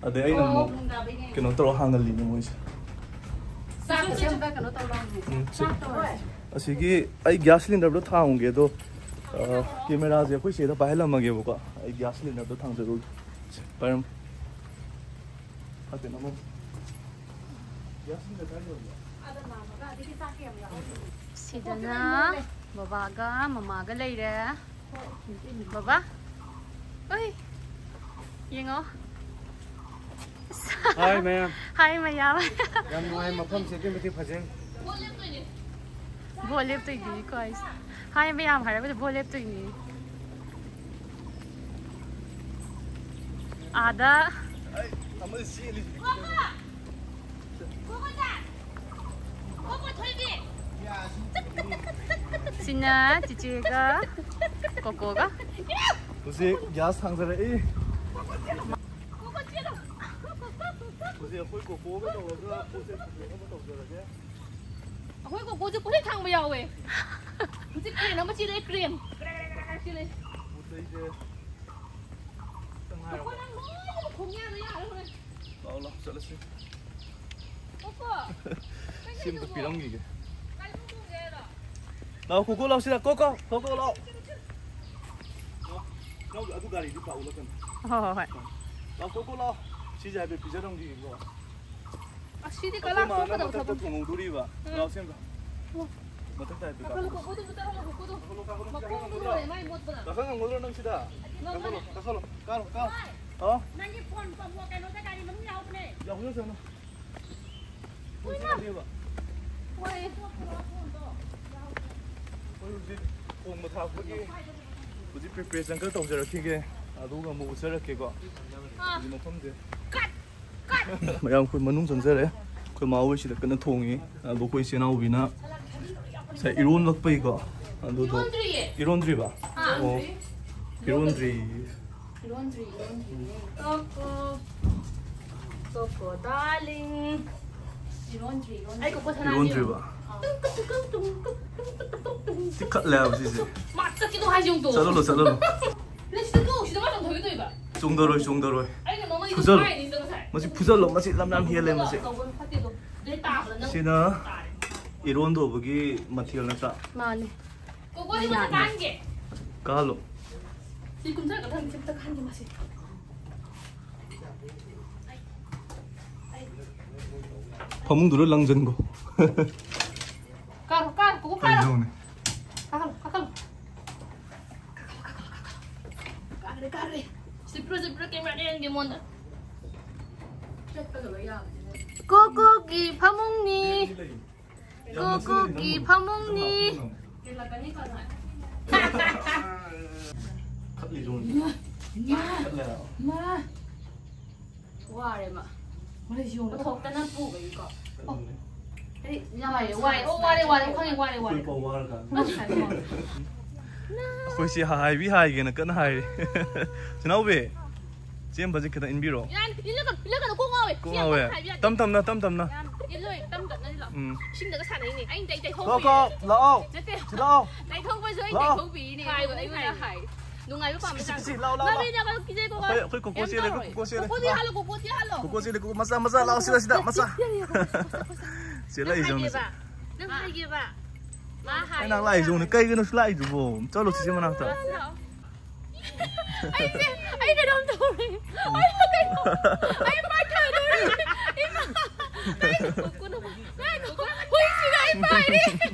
ꯑꯗꯩ ꯑꯩꯅ ꯑꯣ, ꯑꯃꯨꯛ ꯅꯨꯡꯗꯥꯡꯗꯩꯅꯦ꯫ ꯀꯩꯅꯣ ꯇꯧꯔ ꯍꯥꯡꯍꯜꯂꯤꯅꯦ ꯃꯣꯏꯁꯦ꯫ ꯆꯥꯛꯁꯦ ꯑꯝꯇ ꯀꯩꯅꯣ ꯇꯧꯔꯣ꯫ ꯎꯝ, ꯁꯤ꯫ ꯆꯥꯛ ꯇꯧꯔꯁꯤ꯫ ꯑꯁꯤꯒꯤ ꯑꯩ ꯒ꯭ꯌꯥꯁ ꯁꯤꯂꯤꯟꯗꯔꯗꯣ ꯊꯥꯡꯉꯨꯒꯦ, ꯑꯗꯣ, ꯑ, ꯀꯦꯃꯦꯔꯥꯁꯦ ꯑꯩꯈꯣꯏ ꯆꯦꯗ ꯄꯥꯏꯍꯜꯂꯝꯃꯒꯦꯕꯀꯣ꯫ ꯑꯩ ꯒ꯭ꯌꯥꯁ ꯁꯤꯂꯤꯟꯗꯔꯗꯣ ꯊꯥꯡꯖꯔꯨꯒꯦ꯫ ꯁꯦ, ꯄꯥꯏꯔꯝꯃꯣ꯫ ꯐꯠꯇꯦ, ꯅꯃꯣ꯫ ꯒ꯭ꯌꯥꯁ ꯁꯤꯂꯤꯟꯗꯔ ꯀꯥꯏ ꯌꯣꯟꯒꯦ? ꯁꯤꯗꯅ ꯕꯕꯥꯒ ꯃꯃꯥꯒ ꯂꯩꯔꯦ꯫ ꯕꯕꯥ, ꯑꯣꯏ, ꯌꯦꯡꯉꯣ꯫ ꯍꯥꯏ ꯃꯌꯥꯝ꯫ ꯍꯥꯏ ꯃꯌꯥꯝ꯫ ꯌꯥꯝ ꯅꯨꯡꯉꯥꯏ, ꯃꯐꯝꯁꯦ ꯑꯗꯨꯛꯀꯤ ꯃꯇꯤꯛ ꯐꯖꯩ꯫ ꯚꯣꯠ ꯂꯦꯞꯇꯣꯏꯅꯤ ꯀꯣ ꯑꯩꯁꯦ꯫ ꯍꯥꯏ ꯃꯌꯥꯝ ꯍꯥꯏꯔꯕꯗ ꯚꯣꯠ ꯂꯦꯞꯇꯣꯏꯅꯤ꯫ ꯑꯥꯗ꯫ ꯁꯤꯅ ꯆꯤꯆꯦꯒ ꯀꯣꯀꯣꯒ꯫ ꯍꯧꯖꯤꯛ ꯒ꯭ꯌꯥꯁ ꯊꯥꯡꯖꯔꯛꯏ꯫ ꯍꯧꯖꯤꯛ ꯑꯩꯈꯣꯏ ꯀꯣꯀꯣꯒ ꯇꯧꯔꯒ ꯄꯣꯠ ꯆꯩ ꯄꯨꯊꯣꯛꯅꯕ ꯇꯧꯖꯔꯒꯦ꯫ ꯑꯩꯈꯣꯏ ꯀꯣꯀꯣꯁꯦ ꯄꯣꯠ ꯆꯩ ꯊꯥꯡꯕ ꯌꯥꯎꯋꯦ꯫ ꯍꯧꯖꯤꯛ ꯀ꯭ꯔꯦꯟ ꯑꯃ ꯆꯦꯜꯂꯦ, ꯀ꯭ꯔꯦꯟ꯫ ꯀ꯭ꯔꯦꯛ, ꯀ꯭ꯔꯦꯛ, ꯀ꯭ꯔꯦꯛ, ꯀ꯭ꯔꯦꯛ ꯆꯦꯜꯂꯦ꯫ ꯄꯣꯠ ꯆꯩꯁꯦ ꯈꯤꯇꯪ ꯀꯣꯀꯣ, ꯍꯥꯏꯔꯕ? ꯅꯪ ꯂꯣꯏꯅꯃꯛ ꯈꯣꯡ ꯌꯥꯗ ꯌꯥꯔꯦ ꯍꯣꯔꯦꯟ꯫ ꯂꯥꯛꯑꯣ, ꯂꯥꯛꯑꯣ, ꯆꯠꯂꯁꯤ꯫ ꯀꯣꯀꯣ, ꯁꯤ ꯑꯝꯇ ꯄꯤꯔꯝꯈꯤꯒꯦ꯫ ꯀꯥꯏꯗ ꯊꯣꯡꯒꯦ ꯍꯥꯏꯔꯣ? ꯂꯥꯛꯑꯣ, ꯀꯣꯀꯣ, ꯂꯥꯛꯑꯣ, ꯁꯤꯗ, ꯀꯣꯀꯣ, ꯀꯣꯀꯣ, ꯂꯥꯛꯑꯣ꯫ ꯅꯪ ꯑꯗꯨ ꯒꯥꯔꯤꯗꯨ ꯄꯥꯛ ꯎꯠꯂꯛꯀꯅꯨ꯫ ꯍꯣꯏ, ꯍꯣꯏ, ꯍꯣꯏ꯫ ꯂꯥꯛꯑꯣ, ꯀꯣꯀꯣ, ꯂꯥꯛꯑꯣ꯫ ꯁꯤꯁꯦ ꯍꯥꯏꯐꯦꯠ ꯄꯤꯖꯔꯝꯈꯤꯒꯦꯀꯣ꯫ ꯑꯁꯤꯗꯤ ꯑꯩꯈꯣꯏ ꯀꯂꯥ ꯃꯥꯅ ꯊꯣꯛꯀꯗꯕ ꯃꯊꯛꯇ ꯊꯕꯛ꯫ ꯊꯣꯡꯍꯧꯗꯣꯔꯤꯕ꯫ ꯎꯝ꯫ ꯂꯥꯛꯑꯣ, ꯁꯦꯝꯕ꯫ ꯃꯊꯛꯇ ꯍꯥꯏꯐꯦꯠ ꯀꯥꯈꯠꯂꯨ, ꯀꯥꯈꯠꯂꯨ꯫ ꯀꯣꯀꯣꯗꯨ ꯃꯊꯛ ꯀꯥꯈꯠꯂꯨ, ꯀꯥꯈꯠꯂꯨ, ꯀꯥꯈꯠꯂꯨ, ꯃꯈꯣꯡꯗꯨ ꯀꯥꯈꯠꯂꯨ꯫ ꯂꯣꯏꯔꯦ, ꯃꯥꯏ ꯃꯣꯠꯄꯅ꯫ ꯀꯥꯈꯠ ꯉꯝꯒꯗ꯭ꯔꯣ ꯅꯪ ꯁꯤꯗ? ꯉꯝꯒꯅꯤ꯫ ꯀꯥꯈꯠꯂꯣ, ꯀꯥꯈꯠꯂꯣ, ꯀꯥꯔꯣ, ꯀꯥꯔꯣ꯫ ꯍꯥ? ꯅꯪꯒꯤ ꯐꯣꯟ ꯀꯩꯅꯣꯗ ꯒꯥꯔꯤ ꯃꯅꯨꯡ ꯌꯥꯎꯕꯅꯦ꯫ ꯌꯥꯎꯁꯪ ꯆꯪꯉꯣ꯫ ꯍꯣꯏ, ꯃꯥ꯫ ꯌꯥꯎꯁꯪ ꯆꯪꯉꯣ꯫ ꯍꯣꯏ꯫ ꯑꯩꯈꯣꯏ ꯍꯧꯖꯤꯛ ꯊꯣꯡꯕ ꯊꯥꯛꯄꯒꯤ ꯍꯧꯖꯤꯛ preparation ꯈꯔ ꯇꯧꯖꯔꯛꯈꯤꯒꯦ, ꯑꯗꯨꯒ ꯑꯃꯨꯛ ꯎꯠꯆꯔꯛꯀꯦꯀꯣ꯫ ꯑꯥ꯫ ꯍꯧꯖꯤꯛ ꯃꯐꯝꯁꯦ꯫ ꯀꯠ! ꯀꯠ! ꯃꯌꯥꯝ ꯑꯩꯈꯣꯏ ꯃꯅꯨꯡ ꯆꯪꯖꯔꯦ꯫ ꯑꯩꯈꯣꯏ ꯃꯥ ꯍꯣꯏ ꯁꯤꯗ ꯀꯟꯅ ꯊꯣꯡꯉꯤ꯫ ꯑꯗꯣ ꯑꯩꯈꯣꯏ ꯏꯆꯦ ꯏꯅꯥꯎꯕꯤꯅ ꯉꯁꯥꯏ ꯏꯔꯣꯟꯂꯛꯄꯒꯤꯀꯣ꯫ ꯑꯗꯨꯗꯣ ꯏꯔꯣꯟꯗ꯭ꯔꯤꯌꯦ꯫ ꯏꯔꯣꯟꯗ꯭ꯔꯤꯕ? ꯑꯥ꯫ ꯑꯣ꯫ ꯏꯔꯣꯟꯗ꯭ꯔꯤ꯫ ꯏꯔꯣꯟꯗ꯭ꯔꯤ, ꯏꯔꯣꯟꯗ꯭ꯔꯤ꯫ ꯀꯣꯀꯣ꯫ ꯀꯣꯀꯣ darling꯫ ꯏꯔꯣꯟꯗ꯭ꯔꯤ, ꯏꯔꯣꯟꯗ꯭ꯔꯤ꯫ ꯑꯩ ꯀꯣꯀꯣ ꯁꯅꯥꯅꯤ꯫ ꯏꯔꯣꯟꯗ꯭ꯔꯤꯕ? ꯑꯥ꯫ ꯇꯤꯛꯈꯠꯂꯦ ꯍꯥꯏꯕ ꯁꯤꯁꯦ꯫ ꯃꯥ ꯆꯠꯈꯤꯅꯨ ꯍꯥꯏꯁꯦ ꯌꯦꯡꯉꯨ ꯇꯨ꯫ ꯆꯠꯍꯜꯂꯣ, ꯆꯠꯍꯜꯂꯣ꯫ ꯅꯪ ꯁꯤꯗ ꯇꯣꯛꯎ, ꯁꯤꯗ ꯃꯥ ꯆꯣꯡꯊꯣꯛꯈꯤꯗꯣꯏꯕ꯫ ꯆꯣꯡꯊꯔꯣꯏ, ꯆꯣꯡꯊꯔꯣꯏ꯫ ꯑꯩꯅ ꯃꯉꯣꯟꯗ ꯐꯨꯖꯜꯂꯣ꯫ ꯍꯥꯏꯔꯤꯅꯤ ꯁꯤꯗ ꯉꯁꯥꯏ꯫ ꯃꯁꯤ ꯐꯨꯖꯜꯂꯣ, ꯃꯁꯤ ꯂꯝ ꯌꯥꯝ ꯍꯦꯜꯂꯦ ꯃꯁꯤ꯫ ꯇꯧꯕ ꯐꯠꯇꯦꯗꯣ꯫ ꯑꯗꯩ ꯇꯥꯕꯗ ꯅꯪ ꯁꯤꯅ ꯇꯥꯔꯦ꯫ ꯏꯔꯣꯟꯗꯧꯕꯒꯤ ꯃꯊꯦꯜ ꯅꯠꯇ꯭ꯔꯥ? ꯃꯥꯅꯦ꯫ ꯀꯣꯀꯣ, ꯁꯤ ꯃꯊꯛ ꯀꯥꯍꯟꯒꯦ꯫ ꯀꯥꯍꯜꯂꯣ꯫ ꯁꯤ ꯀꯨꯝꯊꯔꯒ ꯊꯝꯒꯦ, ꯁꯤ ꯃꯊꯛ ꯀꯥꯍꯟꯒꯦ ꯃꯥꯁꯦ꯫ ꯐꯃꯨꯡꯗꯨꯗ ꯂꯪꯖꯟꯒꯣ꯫ ꯀꯥꯔꯣ, ꯀꯥꯔꯣ, ꯀꯣꯀꯣ, ꯀꯥꯔꯣ꯫ ꯀꯩꯅꯣꯅꯦ꯫ ꯀꯥꯈꯠꯂꯣ, ꯀꯥꯈꯠꯂꯣ꯫ ꯀꯥꯈ꯭ꯔꯦ, ꯀꯥꯈ꯭ꯔꯦ꯫ ꯁꯤ ꯄꯤꯔꯣ, ꯁꯤ ꯄꯤꯔꯣ, camera ꯗ ꯌꯦꯡꯒꯦ ꯃꯉꯣꯟꯗ꯫ ꯀꯣꯀꯣꯒꯤ ꯐꯃꯨꯡꯅꯤ꯫ ꯀꯣꯀꯣꯒꯤ ꯐꯃꯨꯡꯅꯤ꯫ ꯈꯠꯂꯤꯗꯣ꯫ ꯃꯥ꯫ ꯈꯠꯂꯦ ꯍꯥꯏꯕ꯫ ꯃꯥ꯫ ꯋꯥꯔꯦ ꯃꯥ꯫ ꯃꯔꯩꯁꯤ ꯌꯦꯡꯉꯨ꯫ ꯄꯨꯊꯣꯛꯇꯅ ꯄꯨꯕꯒꯤꯀꯣ꯫ ꯀꯩꯅꯣꯅꯦ꯫ ꯍꯥꯏꯗꯤ ꯌꯥꯝ ꯋꯥꯏ, ꯋꯥꯏ꯫ ꯑꯣ, ꯋꯥꯔꯦ, ꯋꯥꯔꯦ꯫ ꯈꯪꯉꯦ, ꯋꯥꯔꯦ, ꯋꯥꯔꯦ꯫ ꯑꯩꯈꯣꯏ ꯄꯥꯎ ꯋꯥꯔꯀꯥꯟꯗ꯫ ꯑꯁ, ꯍꯥꯏꯕ ꯋꯥꯔꯦ꯫ ꯑꯩꯈꯣꯏꯁꯦ ꯍꯥꯏꯕꯤ ꯍꯥꯏꯒꯦꯅ ꯀꯟꯅ ꯍꯥꯏꯔꯤ꯫ ꯆꯤꯅꯥꯎꯕꯤ꯫ ꯆꯦꯝꯕꯁꯦ ꯈꯤꯇꯪ ꯏꯟꯕꯤꯔꯣ꯫ ꯌꯥꯝ ꯏꯜꯂꯒ ꯏꯜꯂꯒ ꯀꯣꯛ ꯉꯥꯎꯋꯦ꯫ ꯀꯣꯛ ꯉꯥꯎꯋꯦ꯫ ꯍꯥꯏꯕ ꯌꯥꯗꯦ꯫ ꯇꯞ ꯇꯝꯅ ꯇꯞ ꯇꯝꯅ꯫ ꯌꯥꯝ ꯏꯜꯂꯣꯏ ꯇꯝ ꯇꯝꯅ ꯏꯜꯂꯣ꯫ ꯎꯝ꯫ ꯏꯁꯤꯡꯗꯒ ꯁꯥꯟꯅꯩꯅꯦ꯫ ꯑꯩꯅ ꯇꯩ ꯇꯩ ꯀꯣ ꯊꯣꯛꯄꯤ꯫ ꯀꯣ ꯂꯥꯛꯑꯣ꯫ ꯅꯠꯇꯦ꯫ ꯁꯤ ꯂꯥꯛꯑꯣ꯫ ꯇꯩ ꯊꯣꯛꯄꯁꯨ ꯑꯩꯅ ꯇꯩ ꯂꯥꯛꯑꯣ꯫ ꯊꯣꯛꯄꯤꯅꯦ꯫ ꯍꯥꯏꯕ ꯑꯩꯅ ꯍꯥꯏ꯫ ꯅꯨꯡꯉꯥꯏꯕ ꯄꯥꯝꯕ ꯁꯤ, ꯁꯤ, ꯆꯥꯡ꯫ ꯁꯤ, ꯂꯥꯛꯑꯣ, ꯂꯥꯛꯑꯣ, ꯂꯥꯛꯑꯣ꯫ ꯃꯃꯤꯅ ꯀꯩꯅꯣ ꯀꯤꯖꯩ ꯀꯣ꯫ ꯑꯩꯈꯣꯏ, ꯑꯩꯈꯣꯏ ꯀꯣꯀꯣ ꯀꯩꯝ ꯆꯦꯜꯂꯦ, ꯇꯧꯔꯣꯏ꯫ ꯀꯣꯀꯣ ꯆꯦꯜꯂꯦ꯫ ꯀꯣꯀꯣꯗꯤ ꯍꯥꯜꯂꯣ ꯀꯣꯀꯣꯗꯤ ꯍꯥꯜꯂꯣ꯫ ꯀꯣꯀꯣ ꯆꯦꯜꯂꯦ, ꯀꯣꯀꯣ ꯃꯆꯥ, ꯃꯆꯥ, ꯂꯥꯛꯑꯣ ꯁꯤꯗ, ꯁꯤꯗ, ꯃꯆꯥ꯫ ꯆꯦꯜꯂꯛꯏꯁꯦ ꯌꯦꯡꯉꯨ꯫ ꯅꯪ ꯍꯥꯏꯒꯦꯕ꯫ ꯃꯥ ꯍꯥꯏ꯫ ꯑꯩ ꯅꯪ ꯂꯥꯛꯏꯁꯦ ꯌꯦꯡꯉꯨꯅꯦ꯫ ꯀꯩꯒꯤꯅꯣ ꯁꯤ ꯂꯥꯛꯏꯗꯨꯕꯣ? ꯆꯠꯂꯣ ꯆꯤꯆꯦ ꯃꯅꯥꯛꯇ꯫ ꯑꯩꯁꯦ ꯑꯩ ꯀꯩꯅꯣꯝ ꯇꯧꯔꯦ꯫ ꯑꯩ ꯀꯩꯅꯣ ꯑꯩ ꯃꯥꯏ ꯊꯥꯗꯣꯔꯦ꯫ ꯏꯃꯥ꯫ ꯉꯥꯏꯈꯣ꯫ ꯍꯨꯏꯁꯤꯒ ꯑꯩ ꯄꯥꯏꯔꯦ꯫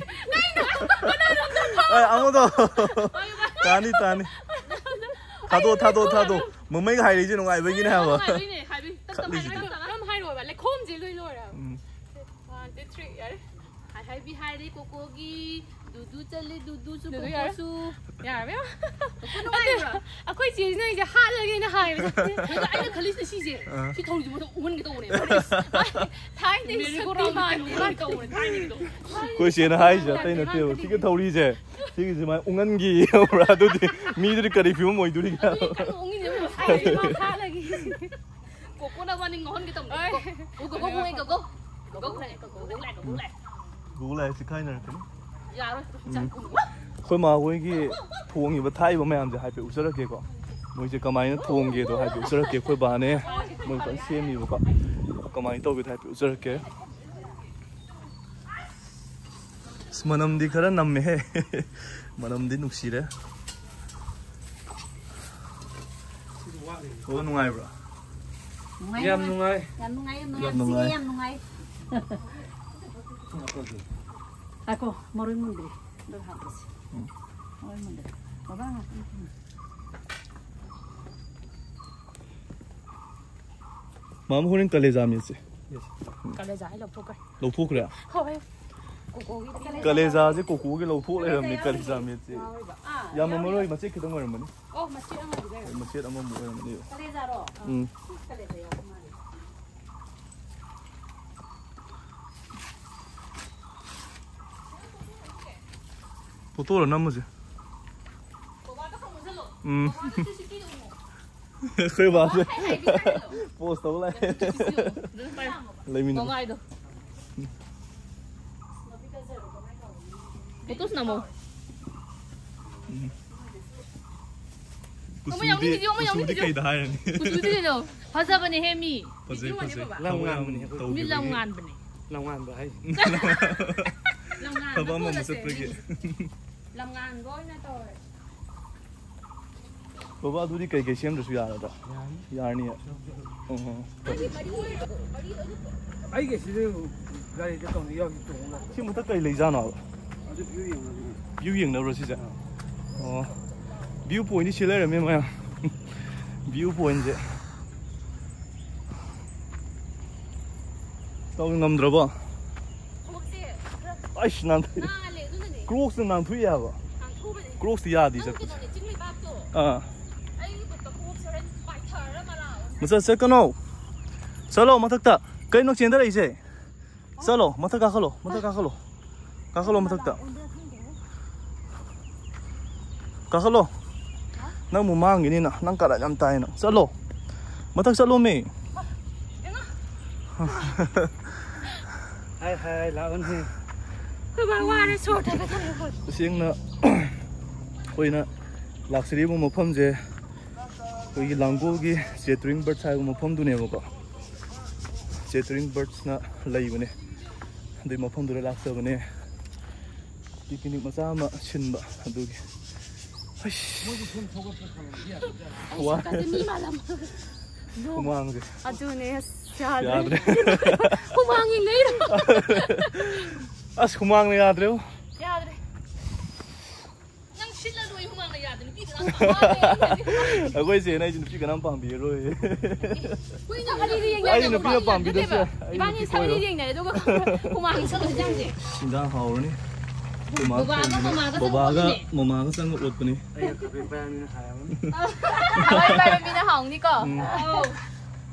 ꯀꯩꯅꯣ? ꯀꯅꯥꯅꯣ ꯑꯝꯇ ꯐꯥꯎ꯫ ꯑꯦ, ꯑꯃꯗꯣ꯫ ꯇꯥꯅꯤ, ꯇꯥꯅꯤ꯫ ꯊꯥꯗꯣꯛ, ꯊꯥꯗꯣꯛ, ꯊꯥꯗꯣꯛ꯫ ꯃꯃꯩꯒ ꯍꯥꯏꯔꯛꯏꯁꯦ ꯅꯨꯡꯉꯥꯏꯕꯒꯤꯅꯦ ꯍꯥꯏꯕ꯫ ꯅꯨꯡꯉꯥꯏꯕꯩꯅꯦ ꯍꯥꯏꯕꯤ꯫ ꯇꯞ ꯇꯞ ꯈꯠꯂꯤꯁꯦ꯫ ꯍꯥꯏꯔꯣ, ꯇꯞ ꯇꯞ ꯍꯥꯏꯔꯣ꯫ ꯂꯩꯈꯣꯝꯁꯦ ꯂꯣꯏ ꯂꯣꯏꯔꯦ꯫ ꯎꯝ꯫ One, two, three, ꯌꯥꯔꯦ꯫ ꯍꯥꯏ ꯍꯥꯏꯕꯤ ꯍꯥꯏꯔꯦ ꯀꯣꯀꯣꯒꯤ꯫ ꯗꯨꯗꯨ ꯆꯠꯂꯦ, ꯗꯨꯗꯨꯁꯨ ꯗꯨꯗꯨ ꯌꯥꯔꯦ꯫ ꯀꯣꯀꯣꯁꯨ꯫ ꯌꯥꯔꯕ ꯌꯥꯝ? ꯀꯣꯀꯣ ꯅꯨꯡꯉꯥꯏꯕ꯭ꯔꯣ? ꯑꯩꯈꯣꯏ ꯆꯦꯁꯤꯅ ꯑꯩꯁꯦ ꯍꯥꯠꯂꯒꯦꯅ ꯍꯥꯏꯕꯁꯦ꯫ ꯑꯗꯣ ꯑꯩꯅ ꯈꯜꯂꯤꯁꯤꯅ ꯁꯤꯁꯦ꯫ ꯑꯥ꯫ ꯁꯤ ꯊꯧꯔꯤꯁꯦ ꯃꯊꯛ ꯎꯍꯟꯒꯦ ꯇꯧꯕꯅꯦ꯫ ꯊꯥꯏꯅꯒꯤ ꯃꯦꯔꯤ ꯒꯣ ꯔꯥꯎꯟ ꯁꯛꯇꯤꯃꯥꯟ ꯎꯍꯟꯒꯦ ꯇꯧꯕꯅꯦ, ꯊꯥꯏꯅꯒꯤꯗꯣ꯫ ꯑꯩꯈꯣꯏ ꯆꯦꯅ ꯍꯥꯏꯔꯤꯁꯦ ꯑꯇꯩ ꯅꯠꯇꯦꯕ꯫ ꯁꯤꯒꯤ ꯊꯧꯔꯤꯁꯦ, ꯁꯤꯒꯤꯁꯦ ꯃꯥꯏ ꯎꯪꯍꯟꯒꯦ ꯌꯧꯕ꯭ꯔꯥ? ꯑꯗꯨꯗꯤ ꯃꯤꯗꯨꯗꯤ ꯀꯔꯤ ꯐꯤꯕꯝ ꯑꯣꯏꯗꯣꯔꯤꯒꯦ? ꯑꯗꯨꯗꯤ ꯀꯟꯅ ꯎꯪꯉꯤꯅꯦ꯫ ꯑꯩꯁꯦ ꯃꯥ ꯍꯥꯠꯂꯒꯦ꯫ ꯀꯣꯀꯣꯅ ꯃꯥ ꯅꯤꯡ ꯉꯧꯍꯟꯒꯦ ꯇꯧꯕꯅꯦ꯫ ꯍꯣꯏ꯫ ꯀꯣꯀꯣ, ꯀꯣꯀꯣ, ꯀꯣꯀꯣ, ꯀꯣꯀꯣ꯫ ꯒꯨꯒꯜ ꯂꯥꯛꯑꯦ, ꯒꯨꯒꯜ ꯂꯥꯛꯑꯦ꯫ ꯒꯨꯒꯜ ꯂꯥꯛꯑꯦ, ꯆꯤꯈꯥꯏꯅꯔꯛꯀꯅꯤ꯫ ꯌꯥꯔꯣꯏ꯫ ꯎꯝ꯫ ꯑꯩꯈꯣꯏ ꯃꯥ ꯍꯣꯏꯒꯤ ꯊꯣꯡꯉꯤꯕ ꯊꯥꯛꯏꯕ ꯃꯌꯥꯝꯁꯦ ꯍꯥꯏꯐꯦꯠ ꯎꯠꯆꯔꯛꯀꯦꯀꯣ꯫ ꯃꯣꯏꯁꯦ ꯀꯃꯥꯏꯅ ꯊꯣꯡꯒꯦꯗꯣ ꯍꯥꯏꯐꯦꯠ ꯎꯠꯆꯔꯛꯀꯦ꯫ ꯑꯩꯈꯣꯏ ꯕꯥꯅꯦ ꯃꯣꯏ ꯐꯖꯅ ꯁꯦꯝꯃꯤꯕꯀꯣ꯫ ꯀꯃꯥꯏꯅ ꯇꯧꯒꯦꯗꯣ ꯍꯥꯏꯐꯦꯠ ꯎꯠꯆꯔꯛꯀꯦ꯫ ꯑꯁ, ꯃꯅꯝꯗꯤ ꯈꯔ ꯅꯝꯃꯦꯍꯦ꯫ ꯃꯅꯝꯗꯤ ꯅꯨꯡꯁꯤꯔꯦ꯫ ꯑꯣ, ꯅꯨꯡꯉꯥꯏꯕ꯭ꯔꯣ? ꯅꯨꯡꯉꯥꯏ, ꯌꯥꯝ ꯅꯨꯡꯉꯥꯏ꯫ ꯅꯨꯡꯉꯥꯏ꯫ ꯌꯥꯝ ꯅꯨꯡꯉꯥꯏ, ꯌꯥꯝ ꯅꯨꯡꯉꯥꯏ꯫ ꯌꯥꯝ ꯁꯤꯅꯦ ꯅꯨꯡꯉꯥꯏ꯫ ꯌꯥꯝ ꯅꯨꯡꯉꯥꯏ꯫ ꯉꯥꯏꯈꯣ, ꯃꯔꯣꯏ ꯃꯨꯟꯗ꯭ꯔꯤ꯫ ꯑꯗꯨ ꯍꯥꯞꯄꯁꯤ꯫ ꯎꯝ꯫ ꯃꯔꯣꯏ ꯃꯨꯟꯗ꯭ꯔꯤ꯫ ꯕꯕꯥ ꯉꯥꯛꯇꯪ ꯊꯝꯃꯨ꯫ ꯃꯥꯃ ꯍꯣꯔꯦꯟ ꯀꯂꯦꯖꯥ ꯃꯦꯠꯁꯦ꯫ ꯀꯂꯦꯖꯥ ꯑꯩ ꯂꯧꯊꯣꯛꯈ꯭ꯔꯦ꯫ ꯂꯧꯊꯣꯛꯈ꯭ꯔꯦ? ꯍꯣꯏ꯫ ꯀꯣꯀꯣꯒꯤ ꯀꯂꯦꯖꯥꯁꯦ ꯀꯣꯀꯣꯒꯤ ꯂꯧꯊꯣꯛ ꯂꯩꯔꯝꯃꯦ, ꯀꯂꯦꯖꯥ ꯃꯦꯠꯁꯦ꯫ ꯌꯥꯎꯔꯤꯕ? ꯑꯥ, ꯌꯥꯝꯃꯝꯃꯔꯣꯏ, ꯌꯥꯎꯔꯤ꯫ ꯃꯆꯦꯠ ꯈꯤꯇꯪ ꯑꯣꯏꯔꯝꯃꯅꯤ꯫ ꯑꯣ, ꯃꯆꯦꯠ ꯑꯃꯗꯤ ꯂꯩꯔꯝꯃꯦ꯫ ꯃꯆꯦꯠ ꯑꯃꯃꯨꯛ ꯑꯣꯏꯔꯝꯃꯅꯤ꯫ ꯀꯂꯦꯖꯥꯔꯣ? ꯎꯝ꯫ ꯀꯂꯦꯖꯥ ꯌꯥꯎꯕ ꯃꯥꯜꯂꯦ꯫ ꯐꯣꯇꯣꯔ ꯅꯝꯃꯨꯁꯦ꯫ ꯕꯕꯥꯗ ꯈꯪꯍꯟꯁꯜꯂꯣ꯫ ꯎꯝ꯫ ꯕꯕꯥꯗ ꯁꯤ ꯁꯤꯀꯤꯗꯣ ꯎꯃꯣ꯫ ꯑꯩꯈꯣꯏ ꯕꯥꯁꯦ ꯄꯣꯁ ꯇꯧ ꯂꯥꯛꯑꯦ꯫ ꯂꯩꯃꯤꯟꯅ꯫ ꯃꯃꯥꯏꯗꯣ꯫ ꯐꯣꯇꯣꯁ ꯅꯝꯃꯣ꯫ ꯑꯃ ꯌꯥꯎꯅꯤꯡꯉꯤꯗꯤ, ꯑꯃ ꯀꯨꯆꯨꯗꯤ ꯌꯥꯎꯅꯤꯡꯉꯤꯗꯤ꯫ ꯀꯩꯗ ꯍꯥꯏꯔꯅꯤ? ꯀꯨꯆꯨꯗꯤ ꯀꯩꯅꯣ? ꯐꯖꯕꯅꯦꯍꯦ ꯃꯤ꯫ ꯐꯖꯩ, ꯐꯖꯩ꯫ ꯂꯝ ꯉꯥꯟꯕꯅꯦ ꯑꯩꯈꯣꯏ꯫ ꯃꯤ ꯂꯝ ꯉꯥꯟꯕꯅꯦ꯫ ꯂꯝ ꯉꯥꯟꯕ ꯍꯥꯏꯁꯦ꯫ ꯂꯝ ꯉꯥꯟꯕ ꯊꯕꯛ ꯑꯃ ꯑꯃ ꯇꯧꯔꯁꯦ꯫ ꯆꯠꯄꯒꯤ꯫ ꯂꯝ ꯉꯥꯟꯕ ꯑꯣꯏꯅ ꯇꯧꯔꯁꯦ꯫ ꯕꯕꯥ, ꯑꯗꯨꯗꯤ ꯀꯩꯀꯩ ꯁꯦꯝꯗ꯭ꯔꯁꯨ ꯌꯥꯔꯗ꯭ꯔꯥ? ꯌꯥꯔꯅꯤ꯫ ꯌꯥꯔꯅꯤꯌꯦ? ꯎꯝ꯫ ꯑꯩꯒꯤ ꯁꯤꯗ ꯒꯥꯔꯤꯗ ꯇꯧꯅꯤ ꯌꯥꯎꯗꯤ ꯇꯣꯡꯉ ꯂꯥꯛꯄ꯫ ꯁꯤ ꯃꯊꯛ ꯀꯩ ꯂꯩꯖꯥꯠꯅꯣ ꯍꯥꯏꯕ? ꯑꯗꯨ ꯚ꯭ꯌꯨ ꯌꯦꯡꯉꯒ꯫ ꯚ꯭ꯌꯨ ꯌꯦꯡꯅꯕ꯭ꯔꯣ ꯁꯤꯁꯦ? ꯑꯥ꯫ ꯑꯣ꯫ ꯚ꯭ꯌꯨ ꯄꯣꯏꯟꯗꯤ ꯁꯤ ꯂꯩꯔꯝꯃꯦ ꯃꯌꯥꯝ꯫ ꯚ꯭ꯌꯨ ꯄꯣꯏꯟꯁꯦ꯫ ꯇꯧ ꯉꯝꯗ꯭ꯔꯕꯣ? ꯈꯣꯡꯎꯞꯁꯦ ꯈꯔ ꯑꯩꯁ ꯅꯥꯟꯊꯣꯛꯏ꯫ ꯅꯥꯜꯂꯦ, ꯑꯗꯨꯅꯅꯦ꯫ ꯀ꯭ꯔꯣꯛꯁꯅ ꯅꯥꯟꯊꯣꯛꯏ ꯍꯥꯏꯕ꯫ ꯅꯥꯟꯊꯣꯛꯎꯕꯅꯦ꯫ ꯀ꯭ꯔꯣꯛꯁꯇꯤ ꯌꯥꯗꯦ ꯅꯪ ꯆꯠꯄꯁꯦ꯫ ꯀꯩꯅꯣꯅꯦ, ꯆꯤꯡ ꯂꯩꯕꯥꯛꯇꯣ꯫ ꯑꯥ꯫ ꯑꯩꯒꯤ ꯕꯨꯠꯇ ꯈꯣꯡꯎꯞꯁꯦ ꯍꯣꯔꯦꯟ ꯄꯥꯏꯊꯔ ꯃꯥꯜꯂꯛꯑꯕ꯫ ꯃꯆꯥ ꯆꯠꯀꯅꯣ꯫ ꯆꯠꯂꯣ ꯃꯊꯛꯇ꯫ ꯀꯩꯅꯣ ꯆꯦꯟꯊꯔꯛꯏꯁꯦ? ꯆꯠꯂꯣ, ꯃꯊꯛ ꯀꯥꯈꯠꯂꯣ, ꯃꯊꯛ ꯀꯥꯈꯠꯂꯣ꯫ ꯀꯥꯈꯠꯂꯣ ꯃꯊꯛꯇ꯫ ꯀꯥꯈꯠꯂꯣ꯫ ꯅꯪꯕꯨ ꯃꯥꯡꯈꯤꯅꯤꯅ, ꯅꯪ ꯀꯔꯟ ꯌꯥꯝ ꯇꯥꯏꯅ꯫ ꯆꯠꯂꯣ꯫ ꯃꯊꯛ ꯆꯠꯂꯣꯃꯤ꯫ ꯍꯥꯏ, ꯍꯥꯏ, ꯂꯥꯛꯑꯣꯅꯦ꯫ ꯑꯩꯈꯣꯏ ꯕꯥ ꯋꯥꯔꯦ, ꯁꯣꯔ ꯊꯕꯦ ꯊꯕꯦ ꯍꯣꯜꯂꯦ꯫ ꯇꯁꯦꯡꯅ ꯑꯩꯈꯣꯏꯅ ꯂꯥꯛꯆꯔꯤꯕ ꯃꯐꯝꯁꯦ ꯑꯩꯈꯣꯏꯒꯤ ꯂꯥꯡꯒꯣꯜꯒꯤ ꯆꯦꯇ꯭ꯔꯤꯡ ꯕꯔꯠꯁ ꯍꯥꯏꯕ ꯃꯐꯝꯗꯨꯅꯦꯕꯀꯣ꯫ ꯆꯦꯇ꯭ꯔꯤꯡ ꯕꯔꯠꯁꯅ ꯂꯩꯕꯅꯦ꯫ ꯑꯗꯨꯏ ꯃꯐꯝꯗꯨꯗ ꯂꯥꯛꯆꯕꯅꯦ꯫ ꯄꯤꯛꯅꯤꯛ ꯃꯆꯥ ꯑꯃ ꯁꯤꯟꯕ ꯑꯗꯨꯒꯤ꯫ ꯑꯩꯁ꯫ ꯃꯣꯏꯒꯤ ꯁꯨꯝ ꯊꯧꯒꯠꯄ ꯊꯝꯃꯝꯕꯗꯤ ꯌꯥꯗꯕꯖꯥꯠꯅꯤ꯫ ꯑꯩ ꯋꯥ꯫ ꯁꯛꯀꯁꯦ ꯃꯤ ꯃꯥꯜꯂꯝꯃꯒ꯫ ꯍꯨꯃꯥꯡꯁꯦ꯫ ꯑꯗꯨꯅꯦ ꯑꯁ ꯌꯥꯗ꯭ꯔꯦ꯫ ꯌꯥꯗ꯭ꯔꯦ꯫ ꯍꯨꯃꯥꯡ ꯌꯦꯡꯅꯩꯔꯣ? ꯑꯁ ꯍꯨꯃꯥꯡꯅ ꯌꯥꯗ꯭ꯔꯦꯕꯨ꯫ ꯌꯥꯗ꯭ꯔꯦ꯫ ꯅꯪ ꯁꯤꯠꯂꯁꯨ ꯑꯩ ꯍꯨꯃꯥꯡꯅ ꯌꯥꯗꯦ꯫ ꯅꯨꯄꯤ ꯀꯅꯥꯝ ꯄꯥꯝꯗꯦ꯫ ꯑꯩꯈꯣꯏ ꯆꯦꯅ ꯑꯩꯁꯦ ꯅꯨꯄꯤ ꯀꯅꯥꯝ ꯄꯥꯝꯕꯤꯔꯔꯣꯏ꯫ ꯀꯨꯏꯅ ꯁꯛ ꯑꯅꯤꯗꯤ ꯌꯦꯡꯅꯔꯦ꯫ ꯑꯩ ꯅꯨꯄꯤ ꯑꯃ ꯄꯥꯝꯕꯤꯗ꯭ꯔꯁꯨ ꯌꯥꯏ꯫ ꯑꯩ ꯏꯕꯥꯅꯤ ꯅꯨꯄꯤ ꯁꯛ ꯑꯅꯤꯗꯤ ꯀꯣꯏꯔꯣꯏ꯫ ꯌꯦꯡꯅꯔꯦ ꯑꯗꯨꯒ ꯍꯨꯃꯥꯡ ꯁꯧꯔꯤꯁꯦ ꯌꯥꯝꯁꯦ꯫ ꯏꯟꯖꯥꯡ ꯍꯥꯎꯔꯅꯤ꯫ ꯑꯩꯈꯣꯏ ꯃꯥ ꯕꯕꯥꯒ ꯊꯣꯡꯉꯤꯅꯦ꯫ ꯃꯃꯥꯒ ꯕꯕꯥꯒ ꯆꯪꯉꯛꯄꯅꯦ꯫ ꯃꯃꯥꯒ ꯆꯪꯉ ꯑꯣꯠꯄꯅꯦ꯫ ꯑꯩꯅ ꯈꯥꯕꯩ ꯄꯥꯏꯔꯕꯅꯤꯅ ꯍꯥꯎꯔꯅꯤ꯫ ꯍꯣꯏ, ꯄꯥꯏꯔꯝꯃꯤꯅ ꯍꯥꯎꯅꯤꯀꯣ꯫ ꯎꯝ꯫ ꯑꯧ꯫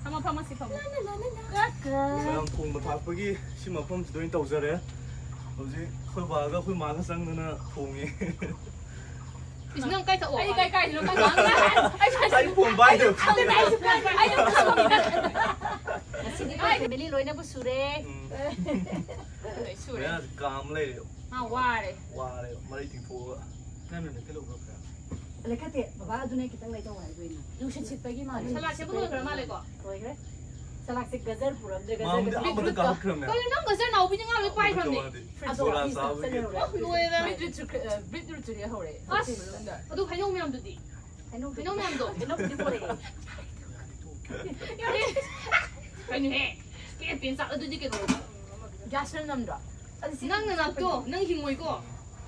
ꯐꯝꯃꯣ, ꯐꯝꯃꯣ, ꯁꯤ ꯐꯝꯃꯣ꯫ ꯃꯌꯥꯝ ꯊꯣꯡꯕ ꯊꯥꯛꯄꯒꯤ ꯁꯤ ꯃꯐꯝꯁꯤꯗ ꯑꯣꯏꯅ ꯇꯧꯖꯔꯦ꯫ ꯍꯧꯖꯤꯛ ꯑꯩꯈꯣꯏ ꯕꯥꯒ ꯑꯩꯈꯣꯏ ꯃꯥꯒ ꯆꯪꯗꯅ ꯊꯣꯡꯉꯤ꯫ ꯅꯪ ꯀꯥꯏ ꯊꯛꯑꯣ? ꯑꯩ ꯀꯥꯏ ꯀꯥꯏꯗꯅꯣ ꯈꯪꯗꯦ꯫ ꯑꯩ ꯐꯣꯟ ꯄꯥꯏꯗꯕ꯫ ꯑꯗꯨꯅ ꯑꯩꯁꯨ ꯈꯪꯗꯦ꯫ ꯑꯩꯁꯨ ꯈꯪꯗꯦ꯫ ꯉꯁꯤꯗꯤ ꯑꯩꯈꯣꯏ family ꯂꯣꯏꯅꯕꯨ ꯁꯨꯔꯦ꯫ ꯎꯝ꯫ ꯂꯣꯏ ꯁꯨꯔꯦ꯫ ꯃꯌꯥꯁꯦ ꯀꯥꯝ ꯂꯩꯔꯦ꯫ ꯃꯥ ꯋꯥꯔꯦ꯫ ꯋꯥꯔꯦ꯫ ꯃꯔꯩ ꯇꯤꯡꯊꯣꯛꯑꯒ꯫ ꯅꯪꯅ ꯂꯩꯈꯠꯂꯨꯕ꯭ꯔꯣ ꯈꯔ? ꯂꯩꯈꯠꯇꯦ꯫ ꯕꯕꯥ ꯑꯗꯨꯅ ꯈꯤꯇꯪ ꯂꯩꯇꯧ ꯍꯥꯏꯕ ꯑꯩꯅ꯫ ꯅꯨꯡꯁꯤꯠ ꯁꯤꯠꯄꯒꯤ ꯃꯥꯜꯂꯦ꯫ ꯁꯂꯥꯗ ꯁꯦꯝꯕ ꯂꯣꯏꯈ꯭ꯔ ꯃꯥꯜꯂꯦꯀꯣ? ꯂꯣꯏꯈ꯭ꯔꯦ꯫ ꯁꯂꯥꯗꯁꯦ ꯒꯖꯔ ꯄꯨꯔꯝꯗ꯭ꯔꯦ, ꯒꯖꯔ ꯃꯥꯡꯗ ꯒꯖꯔ꯫ ꯑꯃꯗ ꯀꯥꯈꯠꯈ꯭ꯔꯕꯅꯦ꯫ ꯀꯩꯅꯣ ꯅꯪ ꯒꯖꯔ ꯅꯥꯎꯕꯤꯗꯤ ꯉꯥ ꯂꯣꯏ ꯄꯥꯏꯈ꯭ꯔꯕꯅꯦ꯫ ꯕꯣꯔꯥ ꯆꯥꯕꯒꯤ꯫ ꯑꯗꯣ ꯕꯣꯔꯥ ꯑꯩ ꯆꯥꯕꯒꯤ꯫ ꯆꯠꯆꯔꯨꯔꯦ꯫ ꯑꯣ, ꯂꯣꯏꯔꯦ꯫ ꯕꯤꯠꯔꯨꯠꯁꯨ ꯈ-, ꯑ, ꯕꯤꯠꯔꯨꯠꯁꯨ ꯂꯩꯍꯧꯔꯦ꯫ ꯑꯁ, ꯃꯅꯨꯡꯗ꯫ ꯑꯗꯨ ꯍꯩꯅꯧ ꯃꯌꯥꯝꯗꯨꯗꯤ? ꯍꯩꯅꯧ ꯍꯩꯅꯧ ꯃꯌꯥꯝꯗꯣ? ꯍꯩꯅꯧꯕꯨꯗꯤ ꯄꯣꯔꯛꯑꯦ꯫ ꯀꯩꯅꯣꯍꯦ? ꯄꯦꯟ ꯄꯦꯟ ꯆꯥ-, ꯑꯗꯨꯗꯤ ꯀꯩꯅꯣ? ꯒ꯭ꯌꯥꯁ ꯈꯔ ꯅꯝꯗ꯭ꯔꯣ? ꯑꯗꯨ ꯁꯤ ꯅꯪ ꯅꯅꯥꯛꯇꯣ, ꯅꯪ ꯍꯤꯡꯉꯣꯏꯀꯣ?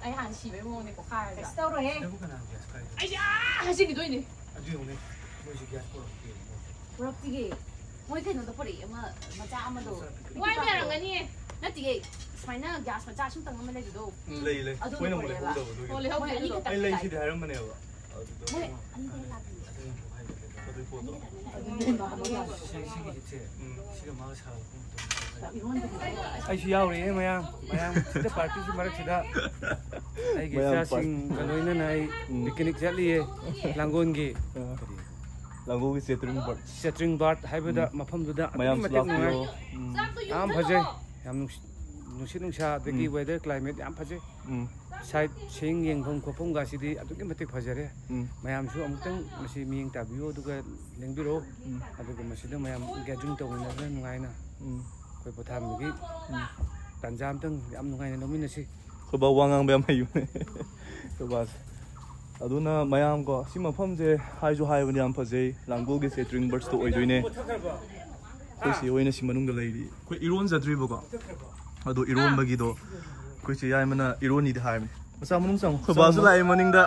ꯑꯩ ꯍꯥꯟꯅ ꯁꯤꯕꯩ ꯃꯑꯣꯡꯅꯦ ꯄꯣꯛꯈꯥꯏꯔꯒ꯫ ꯀꯩꯁꯨ ꯇꯧꯔꯣꯏꯍꯦ꯫ ꯁꯤꯗꯕꯨ ꯀꯅꯥ ꯒ꯭ꯌꯥꯁ ꯀꯥꯏꯗ? ꯑꯩꯗꯤ ꯑꯥ ꯍꯥꯏꯖꯤꯟꯈꯤꯗꯣꯏꯅꯦ꯫ ꯑꯗꯨ ꯌꯦꯡꯉꯨꯅꯦ, ꯃꯣꯏꯁꯨ ꯒ꯭ꯌꯥꯁ ꯄꯨꯔꯛꯇꯦ꯫ ꯄꯨꯔꯛꯇꯤꯌꯦ꯫ ꯃꯣꯏ ꯀꯩꯅꯣꯗ ꯄꯨꯔꯛꯑꯦ, ꯑꯃ ꯃꯆꯥ ꯑꯃꯗꯣ꯫ ꯋꯥꯏ ꯃꯌꯥꯝꯒꯅꯤꯌꯦ꯫ ꯅꯠꯇꯤꯌꯦ, ꯁꯨꯃꯥꯏꯅ ꯒ꯭ꯌꯥꯁ ꯃꯆꯥ ꯁꯨꯝꯇꯪ ꯑꯃ ꯂꯩꯕꯗꯣ꯫ ꯎꯝ, ꯂꯩ, ꯂꯩ꯫ ꯑꯗꯨ ꯑꯩꯈꯣꯏꯅ ꯑꯃꯨꯛ ꯄꯨꯔꯛꯑꯦꯕ꯫ ꯂꯩꯍꯧꯗꯕ ꯑꯗꯨꯒꯤ꯫ ꯍꯣ, ꯂꯩꯍꯧꯗꯦ ꯃꯣꯏ ꯑꯅꯤ ꯑꯗꯨꯗꯣ꯫ ꯈꯛꯇꯪ ꯑꯩ ꯂꯩ ꯇꯥꯏ꯫ ꯁꯤꯗꯤ ꯍꯥꯏꯔꯝꯕꯅꯦꯕ꯫ ꯑꯗꯨꯗ ꯃꯣꯏ ꯑꯃꯨꯛ ꯑꯅꯤ ꯈꯛꯇꯪ ꯂꯥꯛꯄꯤꯌꯦ꯫ ꯑꯗꯨꯒꯤ ꯄꯣꯠꯇꯣ꯫ ꯑꯗꯨꯅꯦ ꯃꯥ ꯑꯃ ꯁꯤ-, ꯁꯤꯒꯤ ꯍꯤꯠꯁꯦ, ꯎꯝ꯫ ꯁꯤꯒ ꯃꯥꯒ ꯁꯥꯕ ꯄꯨꯡ ꯇꯔꯨꯛ꯫ ꯑꯩꯁꯨ ꯌꯥꯎꯔꯤꯌꯦ ꯃꯌꯥꯝ, ꯃꯌꯥꯝ ꯁꯤꯗ party ꯁꯤ ꯃꯔꯛꯁꯤꯗ ꯑꯩꯒꯤ ꯃꯌꯥꯝ ꯏꯆꯥꯁꯤꯡꯒ ꯂꯣꯏꯅꯅ ꯑꯩ ꯎꯝ꯫ Picnic ꯆꯠꯂꯤꯌꯦ꯫ ꯂꯥꯡꯒꯣꯜꯒꯤ ꯑ, ꯀꯔꯤ? ꯂꯥꯡꯒꯣꯜꯒꯤ ꯆꯦꯇ꯭ꯔꯤꯡ bird꯫ ꯆꯦꯇ꯭ꯔꯤꯡ bird ꯍꯥꯏꯕꯗ ꯎꯝ꯫ ꯃꯐꯝꯗꯨꯗ ꯑꯗꯨꯛꯀꯤ ꯃꯌꯥꯝꯁꯨ ꯃꯇꯤꯛ ꯅꯨꯡꯉꯥꯏ꯫ ꯂꯥꯛꯄꯤꯌꯣ꯫ ꯎꯝ꯫ ꯌꯥꯝ ꯐꯖꯩ꯫ ꯌꯥꯝ ꯅꯨꯡꯁꯤ-, ꯅꯨꯡꯁꯤꯠ ꯅꯨꯡꯁꯥ ꯑꯗꯒꯤ ꯎꯝ꯫ Weather climate ꯌꯥꯝ ꯐꯖꯩ꯫ ꯎꯝ꯫ Sight seeing ꯌꯦꯡꯐꯝ ꯈꯣꯠꯐꯝꯒꯁꯤꯗꯤ ꯑꯗꯨꯛꯀꯤ ꯃꯇꯤꯛ ꯐꯖꯔꯦ꯫ ꯎꯝ꯫ ꯃꯌꯥꯝꯁꯨ ꯑꯃꯨꯛꯇꯪ ꯃꯁꯤ ꯃꯤꯠꯌꯦꯡ ꯇꯥꯕꯤꯌꯨ, ꯑꯗꯨꯒ ꯂꯦꯡꯕꯤꯔꯛꯑꯣ꯫ ꯎꯝ꯫ ꯑꯗꯨꯒ ꯃꯁꯤꯗ ꯃꯌꯥꯝ gathering ꯇꯧꯃꯤꯟꯅꯗꯅ ꯅꯨꯡꯉꯥꯏꯅ ꯎꯝ꯫ ꯑꯩꯈꯣꯏ ꯄꯣꯊꯥꯕꯒꯤ ꯎꯝ꯫ ꯇꯥꯟꯖꯥ ꯑꯃꯇꯪ ꯌꯥꯝ ꯅꯨꯡꯉꯥꯏꯅ ꯂꯧꯃꯤꯟꯅꯁꯤ꯫ ꯑꯩꯈꯣꯏ ꯕꯥ ꯋꯥ ꯉꯥꯡꯕ ꯌꯥꯝ ꯍꯩꯕꯅꯦ꯫ ꯑꯩꯈꯣꯏ ꯕꯥꯁꯦ꯫ ꯑꯗꯨꯅ ꯃꯌꯥꯝ ꯀꯣ, ꯁꯤ ꯃꯐꯝꯁꯦ ꯍꯥꯏꯁꯨ ꯍꯥꯏꯕꯅꯤ ꯌꯥꯝ ꯐꯖꯩ꯫ ꯂꯥꯡꯒꯣꯜꯒꯤ ꯆꯦꯇ꯭ꯔꯤꯡ birds ꯇꯣ ꯑꯣꯏꯗꯣꯏꯅꯦ꯫ ꯑꯩꯈꯣꯏ ꯆꯦ ꯍꯣꯏꯅ ꯁꯤ ꯃꯅꯨꯡꯗ ꯂꯩꯔꯤ꯫ ꯑꯩꯈꯣꯏ ꯏꯔꯣꯟꯖꯗ꯭ꯔꯤꯕꯀꯣ꯫ ꯑꯗꯣ ꯏꯔꯣꯟꯕꯒꯤꯗꯣ ꯑꯩꯈꯣꯏ ꯆꯦ ꯌꯥꯏꯃꯅ ꯏꯔꯣꯟꯅꯤꯗꯤ ꯍꯥꯏꯕꯅꯤ꯫ ꯃꯆꯥ ꯃꯅꯨꯡ ꯆꯪꯉꯣ꯫ ꯑꯩꯈꯣꯏ ꯕꯥꯁꯨ ꯂꯥꯛꯑꯦ ꯃꯅꯤꯡꯗ꯫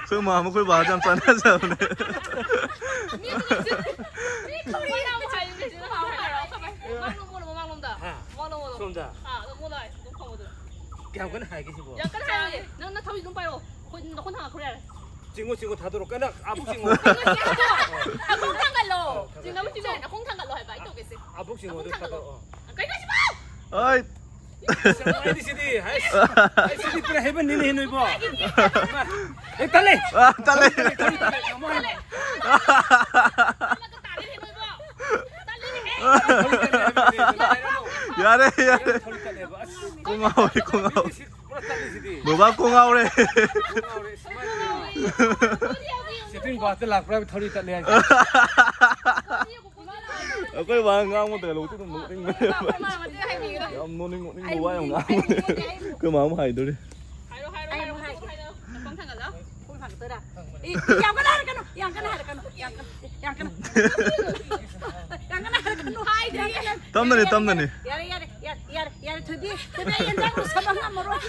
ꯑꯩꯈꯣꯏ ꯃꯥ ꯑꯃ ꯑꯩꯈꯣꯏ ꯕꯥꯁꯨ ꯌꯥꯝ ꯆꯥꯟꯅꯖꯕꯅꯦ꯫ ꯃꯤ ꯈꯧꯔꯤ ꯌꯥꯝ ꯍꯥꯏ, ꯃꯃꯥꯡꯂꯣꯝ ꯑꯣꯜꯂꯣ, ꯃꯃꯥꯡꯂꯣꯝꯗ꯫ ꯍꯥ? ꯃꯃꯥꯡꯂꯣꯝ ꯑꯣꯜꯂꯣ꯫ ꯁꯣꯝꯗ꯫ ꯑꯥ, ꯑꯗꯨꯝ ꯑꯣꯜꯂꯣ, ꯑꯗꯨꯝ ꯐꯝꯃꯣ ꯑꯗꯨꯝ꯫ ꯀꯌꯥꯝ ꯀꯟꯅ ꯍꯥꯏꯒꯦ ꯁꯤꯕꯣ? ꯌꯥꯝ ꯀꯟꯅ ꯍꯥꯏꯔꯣꯏꯌꯦ꯫ ꯅꯪ ꯅꯊꯧꯔꯤ ꯑꯗꯨꯝ ꯄꯥꯏꯔꯣ꯫ ꯑꯩꯈꯣꯏ ꯅꯈꯣꯡ ꯊꯥꯡꯒꯠꯈ꯭ꯔꯣ ꯌꯥꯔꯦ꯫ ꯆꯤꯡꯉꯣ, ꯆꯤꯡꯉꯣ, ꯊꯥꯗꯣꯔꯛꯑꯣ꯫ ꯀꯟꯅ ꯑꯕꯨꯛ ꯆꯤꯡꯉꯣ꯫ ꯅꯈꯣꯡ ꯊꯥꯡꯒꯠꯂꯣ꯫ ꯆꯤꯡꯅꯕ ꯆꯤꯡꯉꯣ꯫ ꯅꯈꯣꯡ ꯊꯥꯡꯒꯠꯂꯣ ꯍꯥꯏꯕ, ꯑꯩ ꯇꯧꯒꯦꯁꯦ꯫ ꯑꯕꯨꯛ ꯆꯤꯡꯉꯣ, ꯅꯈꯣꯡ ꯑꯗꯨ ꯊꯥꯡꯒꯠꯂꯣ꯫ ꯊꯥꯗꯣꯔꯛꯑꯣ꯫ ꯀꯩꯅꯣ ꯁꯤꯕꯣ? ꯑꯩ ꯑꯩꯗꯤ ꯁꯤꯗꯤ, ꯍꯩꯁ, ꯑꯩ ꯁꯤꯗꯤ ꯄꯨꯔꯥ ꯍꯦꯕꯟꯅꯤꯅꯦ ꯅꯣꯏꯕꯣ꯫ ꯑꯦ, ꯇꯜꯂꯦ꯫ ꯑ, ꯇꯜꯂꯦ꯫ ꯇꯜꯂꯦ, ꯇꯜꯂꯦ, ꯇꯜꯂꯦ, ꯇꯜꯂꯦ꯫ ꯌꯥꯔꯦ, ꯌꯥꯔꯦ꯫ ꯀꯣꯛ ꯉꯥꯎꯔꯦ, ꯀꯣꯛ ꯉꯥꯎꯔꯦ꯫ ꯕꯕꯥ ꯀꯣꯛ ꯉꯥꯎꯔꯦ꯫ ꯑꯩꯈꯣꯏ ꯕꯥ ꯉꯥꯡꯕ ꯗꯥꯏꯂꯣꯛꯇꯤ ꯑꯗꯨꯝ ꯅꯣꯛꯅꯤꯡꯕꯅꯦꯕ꯫ ꯌꯥꯝ ꯅꯣꯛꯅꯤꯡ ꯅꯣꯛꯅꯤꯡꯕ ꯋꯥ ꯌꯥꯝ ꯉꯥꯡꯕꯅꯦ꯫ ꯑꯩꯈꯣꯏ ꯃꯥ ꯑꯃꯨꯛ ꯍꯥꯏꯗꯣꯔꯤ꯫ ꯈꯣꯡ ꯊꯥꯡꯒꯠꯂꯣ꯫ ꯈꯣꯡ ꯊꯥꯡꯒꯠꯇꯣꯔꯥ? ꯑꯦ, ꯌꯥꯝ ꯀꯟꯅ ꯍꯥꯏꯔꯛꯀꯅꯨ, ꯌꯥꯝ ꯀꯟꯅ ꯍꯥꯏꯔꯛꯀꯅꯨ, ꯌꯥꯝ ꯀꯟꯅ, ꯌꯥꯝ ꯀꯟꯅ꯫ ꯌꯥꯝ ꯀꯟꯅ ꯍꯥꯏꯔꯛꯀꯅꯨ ꯍꯥꯏꯗ꯭ꯔꯦ꯫ ꯇꯝꯗꯅꯤ, ꯇꯝꯗꯅꯤ꯫ ꯌꯥꯔꯦ, ꯌꯥꯔꯦ, ꯌꯥꯔꯦ, ꯌꯥꯔꯦ, ꯌꯥꯔꯦ, ꯊꯣꯏꯕꯤ, ꯊꯣꯏꯕꯤ, ꯑꯩ ꯌꯦꯟꯖꯥꯡ ꯂꯣꯏꯁꯟꯕ ꯉꯝꯃꯔꯣꯏ꯫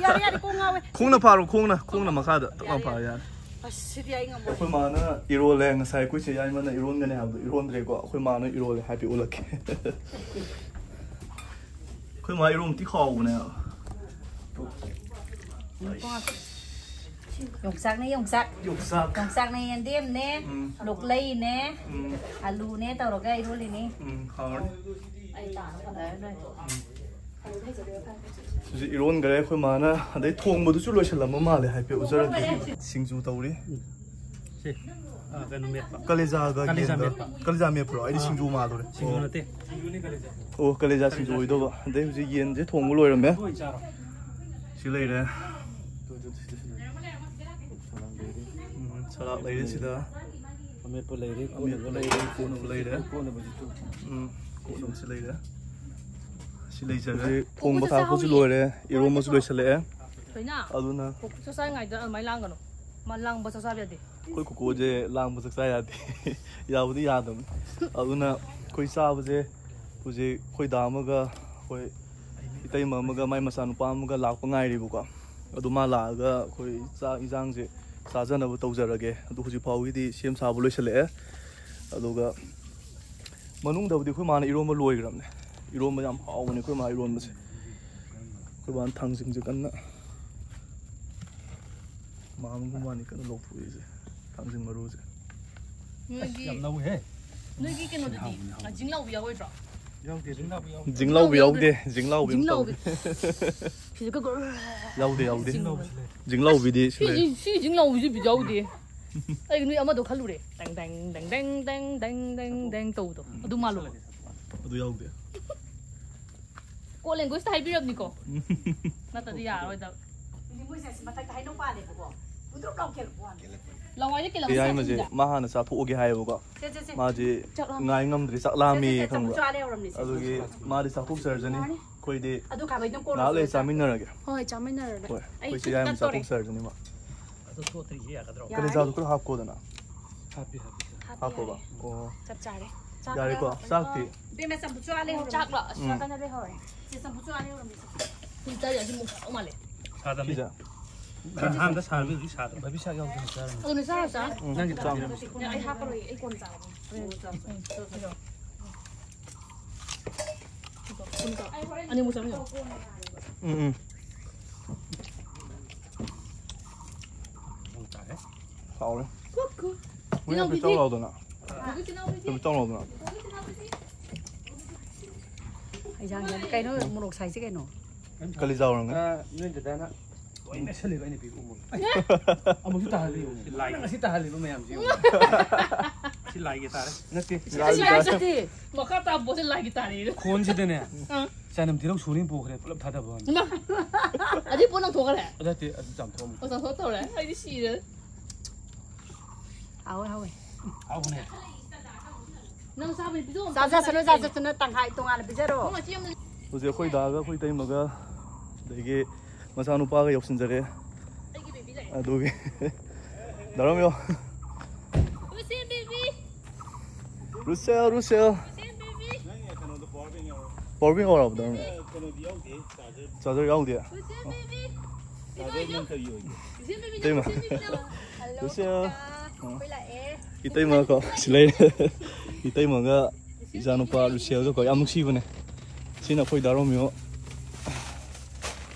ꯌꯥꯔꯦ, ꯌꯥꯔꯦ, ꯀꯣꯛ ꯉꯥꯎꯋꯦ꯫ ꯈꯣꯡꯅ ꯐꯥꯔꯣ, ꯈꯣꯡꯅ, ꯈꯣꯡꯅ ꯃꯈꯥꯗ ꯇꯞꯅ ꯐꯥꯔꯣ, ꯌꯥꯔꯦ꯫ ꯑꯁ, ꯁꯤꯗꯤ ꯑꯩ ꯉꯝꯃꯣꯏ꯫ ꯑꯩꯈꯣꯏ ꯃꯥꯅ ꯏꯔꯣꯜꯂꯦ ꯉꯁꯥꯏ, ꯑꯩꯈꯣꯏ ꯆꯦ ꯌꯥꯏꯃꯅ ꯏꯔꯣꯟꯒꯅꯤ ꯍꯥꯏꯕꯗꯣ ꯏꯔꯣꯟꯗ꯭ꯔꯦꯀꯣ꯫ ꯑꯩꯈꯣꯏ ꯃꯥꯅ ꯏꯔꯣꯜꯂꯦ ꯍꯥꯏꯐꯦꯠ ꯎꯠꯂꯛꯀꯦ꯫ ꯑꯩꯈꯣꯏ ꯃꯥ ꯏꯔꯣꯝ ꯊꯤ ꯍꯥꯎꯕꯅꯦ꯫ ꯌꯣꯡꯆꯥꯛꯅꯦ, ꯌꯣꯡꯆꯥꯛ꯫ ꯌꯣꯡꯆꯥꯛ꯫ ꯌꯣꯡꯆꯥꯛꯅꯦ, ꯌꯦꯟꯗꯦꯝꯅꯦ, ꯎꯝ꯫ ꯂꯣꯛꯂꯩꯅꯦ, ꯎꯝ꯫ ꯑꯂꯨꯅꯦ ꯇꯧꯔꯒ ꯏꯔꯣꯜꯂꯤꯅꯤ꯫ ꯎꯝ, ꯍꯥꯎꯔꯅꯤ꯫ ꯑꯩ ꯇꯥꯅ ꯐꯖꯔ ꯂꯣꯏꯔꯦ꯫ ꯍꯧꯖꯤꯛ ꯏꯔꯣꯟꯈ꯭ꯔꯦ ꯑꯩꯈꯣꯏ ꯃꯥꯅ꯫ ꯑꯗꯩ ꯊꯣꯡꯕꯗꯨꯁꯨ ꯂꯣꯏꯁꯤꯜꯂꯝꯕ ꯃꯥꯜꯂꯦ ꯍꯥꯏꯐꯦꯠ ꯎꯖꯔꯛꯀꯦ꯫ ꯁꯤꯡꯖꯨ ꯇꯧꯔꯤ꯫ ꯁꯤ ꯑ, ꯀꯩꯅꯣ ꯃꯦꯠꯄ꯫ ꯀꯂꯦꯖꯥꯒ ꯀꯂꯦꯖꯥ ꯌꯦꯟꯒ꯫ ꯃꯦꯠꯄ꯫ ꯀꯂꯦꯖꯥ ꯃꯦꯠꯄ꯭ꯔꯣ? ꯑꯩꯗꯤ ꯁꯤꯡꯖꯨ ꯃꯥꯜꯂꯨꯔꯦ꯫ ꯁꯤꯡꯖꯨ ꯅꯠꯇꯦ꯫ ꯑꯣ, ꯀꯂꯦꯖꯥ ꯁꯤꯡꯖꯨ ꯑꯣꯏꯗꯧꯕ꯫ ꯑꯗꯩ ꯍꯧꯖꯤꯛ ꯌꯦꯟꯁꯦ ꯊꯣꯡꯕ ꯂꯣꯏꯔꯝꯃꯦ꯫ ꯂꯣꯏ ꯆꯥꯔꯣ꯫ ꯁꯤ ꯂꯩꯔꯦ꯫ ꯎꯝ, ꯁꯂꯥꯗ ꯂꯩꯔꯦ ꯁꯤꯗ꯫ ꯑꯃꯦꯠꯄ ꯂꯩꯔꯦ, ꯑꯃꯦꯠꯄ ꯀꯣꯠꯅꯕ ꯂꯩꯔꯦ, ꯀꯣꯠꯅꯕ ꯂꯩꯔꯦ꯫ ꯀꯣꯠꯅꯕꯁꯤꯁꯨ꯫ ꯎꯝ, ꯀꯣꯠꯅꯕꯁꯨ ꯂꯩꯔꯦ꯫ ꯁꯤ ꯂꯩꯖꯔꯦ꯫ ꯊꯣꯡꯕ ꯊꯥꯛꯄꯁꯨ ꯂꯣꯏꯔꯦ꯫ ꯏꯔꯣꯝꯕꯁꯨ ꯂꯣꯏꯁꯤꯜꯂꯛꯑꯦ꯫ ꯊꯣꯏꯅ ꯑꯗꯨꯅ ꯀꯣꯛꯁꯨ ꯆꯥꯏꯉꯥꯏꯗ ꯑꯗꯨꯃꯥꯏꯅ ꯂꯥꯡꯒꯅꯨ꯫ ꯃꯥ ꯂꯥꯡꯕ ꯆꯥꯛ ꯆꯥꯕ ꯌꯥꯗꯦ꯫ ꯑꯩꯈꯣꯏ ꯀꯣꯀꯣꯁꯦ ꯂꯥꯡꯕ ꯆꯥꯛ ꯆꯥ ꯌꯥꯗꯦ꯫ ꯌꯥꯕꯨꯗꯤ ꯌꯥꯗꯕꯅꯤ꯫ ꯑꯗꯨꯅ ꯑꯩꯈꯣꯏ ꯆꯥꯕꯁꯦ ꯍꯧꯖꯤꯛ ꯑꯩꯈꯣꯏ ꯗꯥ ꯑꯃꯒ ꯑꯩꯈꯣꯏ ꯏꯇꯩꯃ ꯑꯃꯒ ꯃꯥꯏ ꯃꯆꯥꯅꯨꯄꯥ ꯑꯃꯒ ꯂꯥꯛꯄ ꯉꯥꯏꯔꯤꯕꯀꯣ꯫ ꯑꯗꯨ ꯃꯥ ꯂꯥꯛꯑꯒ ꯑꯩꯈꯣꯏ ꯆꯥꯛ ꯏꯟꯁꯥꯡꯁꯦ ꯆꯥꯖꯅꯕ ꯇꯧꯖꯔꯒꯦ꯫ ꯑꯗꯨ ꯍꯧꯖꯤꯛ ꯐꯥꯎꯒꯤꯗꯤ ꯁꯦꯝ ꯁꯥꯕ ꯂꯣꯏꯁꯤꯜꯂꯛꯑꯦ꯫ ꯑꯗꯨꯒ ꯃꯅꯨꯡꯗꯕꯨꯗꯤ ꯑꯩꯈꯣꯏ ꯃꯥꯅ ꯏꯔꯣꯟꯕ ꯂꯣꯏꯈ꯭ꯔꯕꯅꯦ꯫ ꯏꯔꯣꯟꯕ ꯌꯥꯝ ꯍꯥꯎꯕꯅꯦ ꯑꯩꯈꯣꯏ ꯃꯥ ꯏꯔꯣꯟꯕꯁꯦ꯫ ꯑꯩꯈꯣꯏ ꯃꯥꯅ ꯊꯥꯡꯖꯤꯡꯁꯦ ꯀꯟꯅ ꯃꯥꯝꯒꯨꯝꯕꯅꯤ ꯀꯟꯅ ꯂꯧꯊꯣꯛꯏꯁꯦ, ꯊꯥꯡꯖꯤꯡ ꯃꯔꯨꯁꯦ꯫ ꯅꯣꯏꯒꯤ ꯌꯥꯝ ꯂꯧꯋꯤꯍꯦ꯫ ꯅꯣꯏꯒꯤ ꯀꯩꯅꯣꯗꯨꯗꯤ ꯖꯤꯡ ꯂꯥꯎꯕꯤ ꯌꯥꯎꯔꯣꯏꯗ꯭ꯔꯣ? ꯖꯤꯡꯂꯥꯎꯕꯤ ꯌꯥꯎꯗꯦ, ꯖꯤꯡꯂꯥꯎꯕꯤ ꯑꯃ ꯖꯤꯡꯂꯥꯎꯕꯤ꯫ ꯇꯧꯗꯦ꯫ ꯁꯤꯗ ꯀꯛ-, ꯌꯥꯎꯗꯦ, ꯌꯥꯎꯗꯦ꯫ ꯖꯤꯡꯂꯥꯎꯕꯤ꯫ ꯖꯤꯡꯂꯥꯎꯕꯤꯗꯤ ꯁꯤ ꯁꯤꯂꯩ꯫ ꯖꯤꯡ-, ꯁꯤ ꯖꯤꯡꯂꯥꯎꯕꯤꯁꯤ ꯕꯤꯠ ꯌꯥꯎꯗꯦ꯫ ꯑꯩ ꯅꯣꯏ ꯑꯃꯗꯣ ꯈꯜꯂꯨꯔꯦ꯫ ꯗꯪ, ꯗꯪ, ꯗꯪ ꯇꯧꯕꯗꯣ꯫ ꯑꯗꯨ ꯃꯥꯜꯂꯨꯕ꯫ ꯑꯗꯨ ꯌꯥꯎꯗꯦ꯫ ꯀꯣ ꯂꯦꯡꯒ꯭ꯋꯦꯖꯇ ꯍꯥꯏꯕꯤꯔꯕꯅꯤꯀꯣ꯫ ꯅꯠꯇ꯭ꯔꯗꯤ ꯌꯥꯔꯔꯣꯏꯗꯕ꯫ ꯃꯣꯏꯁꯦ ꯑꯁꯤ ꯃꯊꯛꯇ ꯍꯩꯅꯧ ꯄꯥꯜꯂꯦꯕꯀꯣ꯫ ꯍꯨꯟꯗ꯭ꯔꯨꯞ ꯂꯥꯎ ꯀꯦꯜꯂꯛꯄ ꯋꯥꯅꯤ꯫ ꯂꯋꯥꯏꯗ ꯀꯦꯜꯂꯛꯄ ꯀꯩ ꯍꯥꯏ ꯃꯁꯦ, ꯁꯥꯠꯂꯤꯁꯤꯗ꯫ ꯃꯥ ꯍꯥꯟꯅ ꯆꯥꯊꯣꯛꯑꯒꯦ ꯍꯥꯏꯌꯦꯕꯀꯣ꯫ ꯁꯦ, ꯁꯦ, ꯁꯦ꯫ ꯃꯥꯁꯦ ꯆꯥꯛ ꯂꯥꯝꯃꯦ꯫ ꯉꯥꯏ ꯉꯝꯗ꯭ꯔꯦ, ꯆꯥꯛ ꯂꯥꯝꯃꯦ ꯁꯦ, ꯁꯦ, ꯁꯦ, ꯈꯪꯕ꯭ꯔꯥ? ꯆꯝꯐꯨꯠꯁꯨ ꯑꯥ ꯂꯩꯍꯧꯔꯝꯅꯦ ꯁꯦ꯫ ꯑꯗꯨꯒꯤ ꯃꯥꯗꯤ ꯆꯥꯊꯣꯛꯆꯔꯖꯅꯤ꯫ ꯌꯥꯔꯅꯤ꯫ ꯑꯩꯈꯣꯏꯗꯤ ꯑꯗꯨ ꯈꯥꯕꯩꯗꯣ ꯀꯣꯟꯅ ꯉꯥꯏꯍꯥꯛ ꯂꯩꯔ ꯆꯥꯔꯁꯤ꯫ ꯆꯥꯃꯤꯟꯅꯔꯒꯦ꯫ ꯍꯣꯏ, ꯆꯥꯃꯤꯟꯅꯔꯒꯦ꯫ ꯍꯣꯏ, ꯑꯩ ꯑꯩꯈꯣꯏ ꯆꯦ ꯌꯥꯏꯃ ꯆꯠꯇꯣꯔꯦ꯫ ꯆꯥꯊꯣꯛꯆꯔꯖꯅꯤ ꯃꯥ꯫ ꯑꯗꯨ ꯊꯣꯛꯇ꯭ꯔꯤꯁꯦ ꯌꯥꯒꯗ꯭ꯔꯣ? ꯌꯥꯔꯅꯤ꯫ ꯀꯂꯦꯖꯥꯗꯣ ꯈꯔ ꯍꯥꯞꯀꯣꯗꯅ꯫ ꯍꯥꯞꯄꯤ, ꯍꯥꯞꯄꯤ꯫ ꯍꯥꯞꯄꯤ, ꯍꯥꯞꯄꯣꯕ? ꯌꯥꯔꯦ꯫ ꯑꯣ꯫ ꯆꯞ ꯆꯥꯔꯦ꯫ ꯆꯥꯛ ꯌꯥꯔꯦꯀꯣ? ꯂꯣꯏꯔꯦ꯫ ꯆꯥꯛꯇꯤ? ꯏꯕꯦꯝꯃ, ꯆꯝꯐꯨꯠꯁꯨ ꯑꯥ ꯂꯩꯍꯧꯔꯝꯅꯦ꯫ ꯆꯥꯛꯂꯣ? ꯑꯁ, ꯎꯝ꯫ ꯅꯥꯀꯟꯗ ꯂꯩꯍꯧꯔꯦ꯫ ꯆꯦ, ꯆꯝꯐꯨꯠꯁꯨ ꯑꯥ ꯂꯩꯍꯧꯔꯝꯅꯦ, ꯆꯦ꯫ ꯍꯧꯖꯤꯛ ꯆꯥꯔꯤ ꯑꯁꯤ ꯃꯣꯔꯣꯛ ꯁꯥꯕ ꯃꯥꯜꯂꯦ꯫ ꯁꯥꯗꯕꯅꯤ꯫ ꯁꯤꯁꯦ? ꯑꯍꯥꯟꯕꯗ ꯁꯥꯔꯝꯃꯤ, ꯍꯧꯖꯤꯛ ꯁꯥꯗꯕ꯫ ꯕꯕꯤ ꯆꯥꯛ ꯌꯥꯎꯗꯅ ꯆꯥꯔꯝꯃꯤ꯫ ꯑꯗꯨꯅꯦ ꯆꯥꯔ ꯆꯥ꯫ ꯎꯝ, ꯆꯥꯎ꯫ ꯑꯩ ꯍꯥꯞꯄꯔꯣꯏ, ꯑꯩ ꯀꯣꯟꯅ ꯆꯥꯔꯒꯦ꯫ ꯍꯣꯔꯦꯟ ꯆꯥꯔꯁꯤ꯫ ꯑꯅꯤꯃꯨꯛ ꯆꯥꯃꯤꯟꯅꯧ꯫ ꯎꯝ, ꯎꯝ꯫ ꯍꯥꯎꯔꯦ꯫ ꯃꯣꯏ ꯍꯥꯏꯐꯦꯠ ꯆꯥꯎ ꯂꯥꯎꯗꯅ꯫ ꯍꯥꯏꯐꯦꯠ ꯆꯥꯎ ꯂꯥꯎꯗꯅ꯫ ꯍꯩꯖꯥꯡꯁꯦ ꯀꯩꯅꯣ, ꯃꯣꯔꯣꯛ ꯁꯥꯏꯁꯦ ꯀꯩꯅꯣ? ꯀꯂꯤ ꯆꯥꯎꯔꯝꯒꯅꯤ꯫ ꯑ, ꯅꯣꯏ ꯗꯗꯥꯅ ꯂꯣꯏ ꯃꯦꯠꯁꯜꯂꯤꯕ ꯑꯩꯅ ꯄꯤꯕ ꯎꯃꯣꯔꯣꯛ꯫ ꯑꯃꯨꯛꯁꯨ ꯇꯥꯍꯜꯂꯤ ꯌꯦꯡꯉꯨ꯫ ꯁꯤ ꯂꯥꯏꯒꯤ꯫ ꯅꯪ ꯉꯁꯤ ꯇꯥꯍꯜꯂꯤꯕ ꯃꯌꯥꯝꯁꯦ ꯌꯦꯡꯉꯨ꯫ ꯁꯤ ꯂꯥꯏꯒꯤ ꯇꯥꯔꯦ꯫ ꯅꯠꯇꯦ꯫ ꯁꯤ ꯂꯥꯏꯒꯤ ꯇꯥꯔꯦ꯫ ꯅꯠꯇꯦ꯫ ꯃꯈꯥ ꯇꯥꯕ ꯄꯣꯠꯁꯦ ꯂꯥꯏꯒꯤ ꯇꯥꯔꯦ꯫ ꯈꯣꯟꯁꯤꯗꯅꯦ꯫ ꯑꯥ꯫ ꯆꯅꯝ ꯇꯤꯜꯍꯧ ꯁꯨꯅ ꯄꯨꯈ꯭ꯔꯦ, ꯄꯨꯂꯞ ꯊꯥꯗꯕ ꯋꯥꯅꯤ꯫ ꯏꯃꯥ! ꯑꯗꯨꯗꯤ ꯄꯣꯠ ꯂꯪꯊꯣꯛꯈ꯭ꯔꯦ? ꯑꯗꯨ ꯅꯠꯇꯦ, ꯑꯗꯨ ꯆꯥꯝꯊꯣꯛꯑꯝꯃꯦ꯫ ꯑꯣ, ꯆꯥꯝꯊꯣꯛ ꯇꯧꯔꯦ? ꯑꯩꯗꯤ ꯁꯤꯔꯦ꯫ ꯍꯥꯎꯋꯦ, ꯍꯥꯎꯋꯦ꯫ ꯍꯥꯎꯕꯅꯦ꯫ ꯅꯪ ꯆꯥꯕꯗꯤ ꯄꯤꯖꯧ꯫ ꯆꯥꯖꯁꯅꯨ, ꯆꯥꯖꯁꯅꯨ, ꯇꯪꯈꯥꯏ ꯇꯣꯉꯥꯟꯅ ꯄꯤꯖꯔꯣ꯫ ꯅꯪ ꯑꯁꯤ ꯑꯃ ꯍꯧꯖꯤꯛ ꯑꯩꯈꯣꯏ ꯗꯥꯒ ꯑꯩꯈꯣꯏ ꯏꯇꯩꯃꯒ ꯑꯗꯒꯤ ꯃꯆꯥꯅꯨꯄꯥꯒ ꯌꯧꯁꯤꯟꯖꯔꯦ꯫ ꯑꯩꯒꯤ ꯕꯦꯕꯤ ꯂꯥꯛꯑꯦ꯫ ꯑꯗꯨꯒꯤ ꯗꯥꯔꯝ ꯌꯧ꯫ ꯍꯨꯏꯁꯦꯟ ꯕꯦꯕꯤ꯫ ꯔꯨꯁꯦꯜ, ꯔꯨꯁꯦꯜ꯫ ꯍꯨꯏꯁꯦꯟ ꯕꯦꯕꯤ꯫ ꯄꯋꯥꯔ ꯕꯦꯡ ꯌꯧꯔꯕ ꯗꯥꯔꯝ? ꯀꯩꯅꯣꯗꯤ ꯌꯥꯎꯗꯦ, ꯆꯥꯔꯖꯔ꯫ ꯆꯥꯔꯖꯔ ꯌꯥꯎꯗꯦ? ꯍꯨꯏꯁꯦꯟ ꯕꯦꯕꯤ꯫ ꯆꯥꯔꯖꯔ ꯅꯪ ꯀꯔꯤ ꯑꯣꯏꯒꯦ? ꯍꯨꯏꯁꯦꯟ ꯕꯦꯕꯤ, ꯏꯇꯩꯃ꯫ ꯍꯨꯏꯁꯦꯟ ꯕꯦꯕꯤ ꯂꯥꯛꯑꯦ꯫ ꯔꯨꯁꯦꯜ꯫ ꯑꯩꯈꯣꯏ ꯂꯥꯛꯑꯦ꯫ ꯏꯇꯩꯃ ꯀꯣ, ꯁꯤ ꯂꯩꯔꯦ꯫ ꯏꯇꯩꯃꯒ ꯏꯆꯥꯅꯨꯄꯥ ꯔꯨꯁꯦꯜꯒ ꯀꯣ, ꯌꯥꯝ ꯅꯨꯡꯁꯤꯕꯅꯦ꯫ ꯁꯤꯅ ꯑꯩꯈꯣꯏ ꯗꯥ ꯔꯣꯃꯤꯌꯣ꯫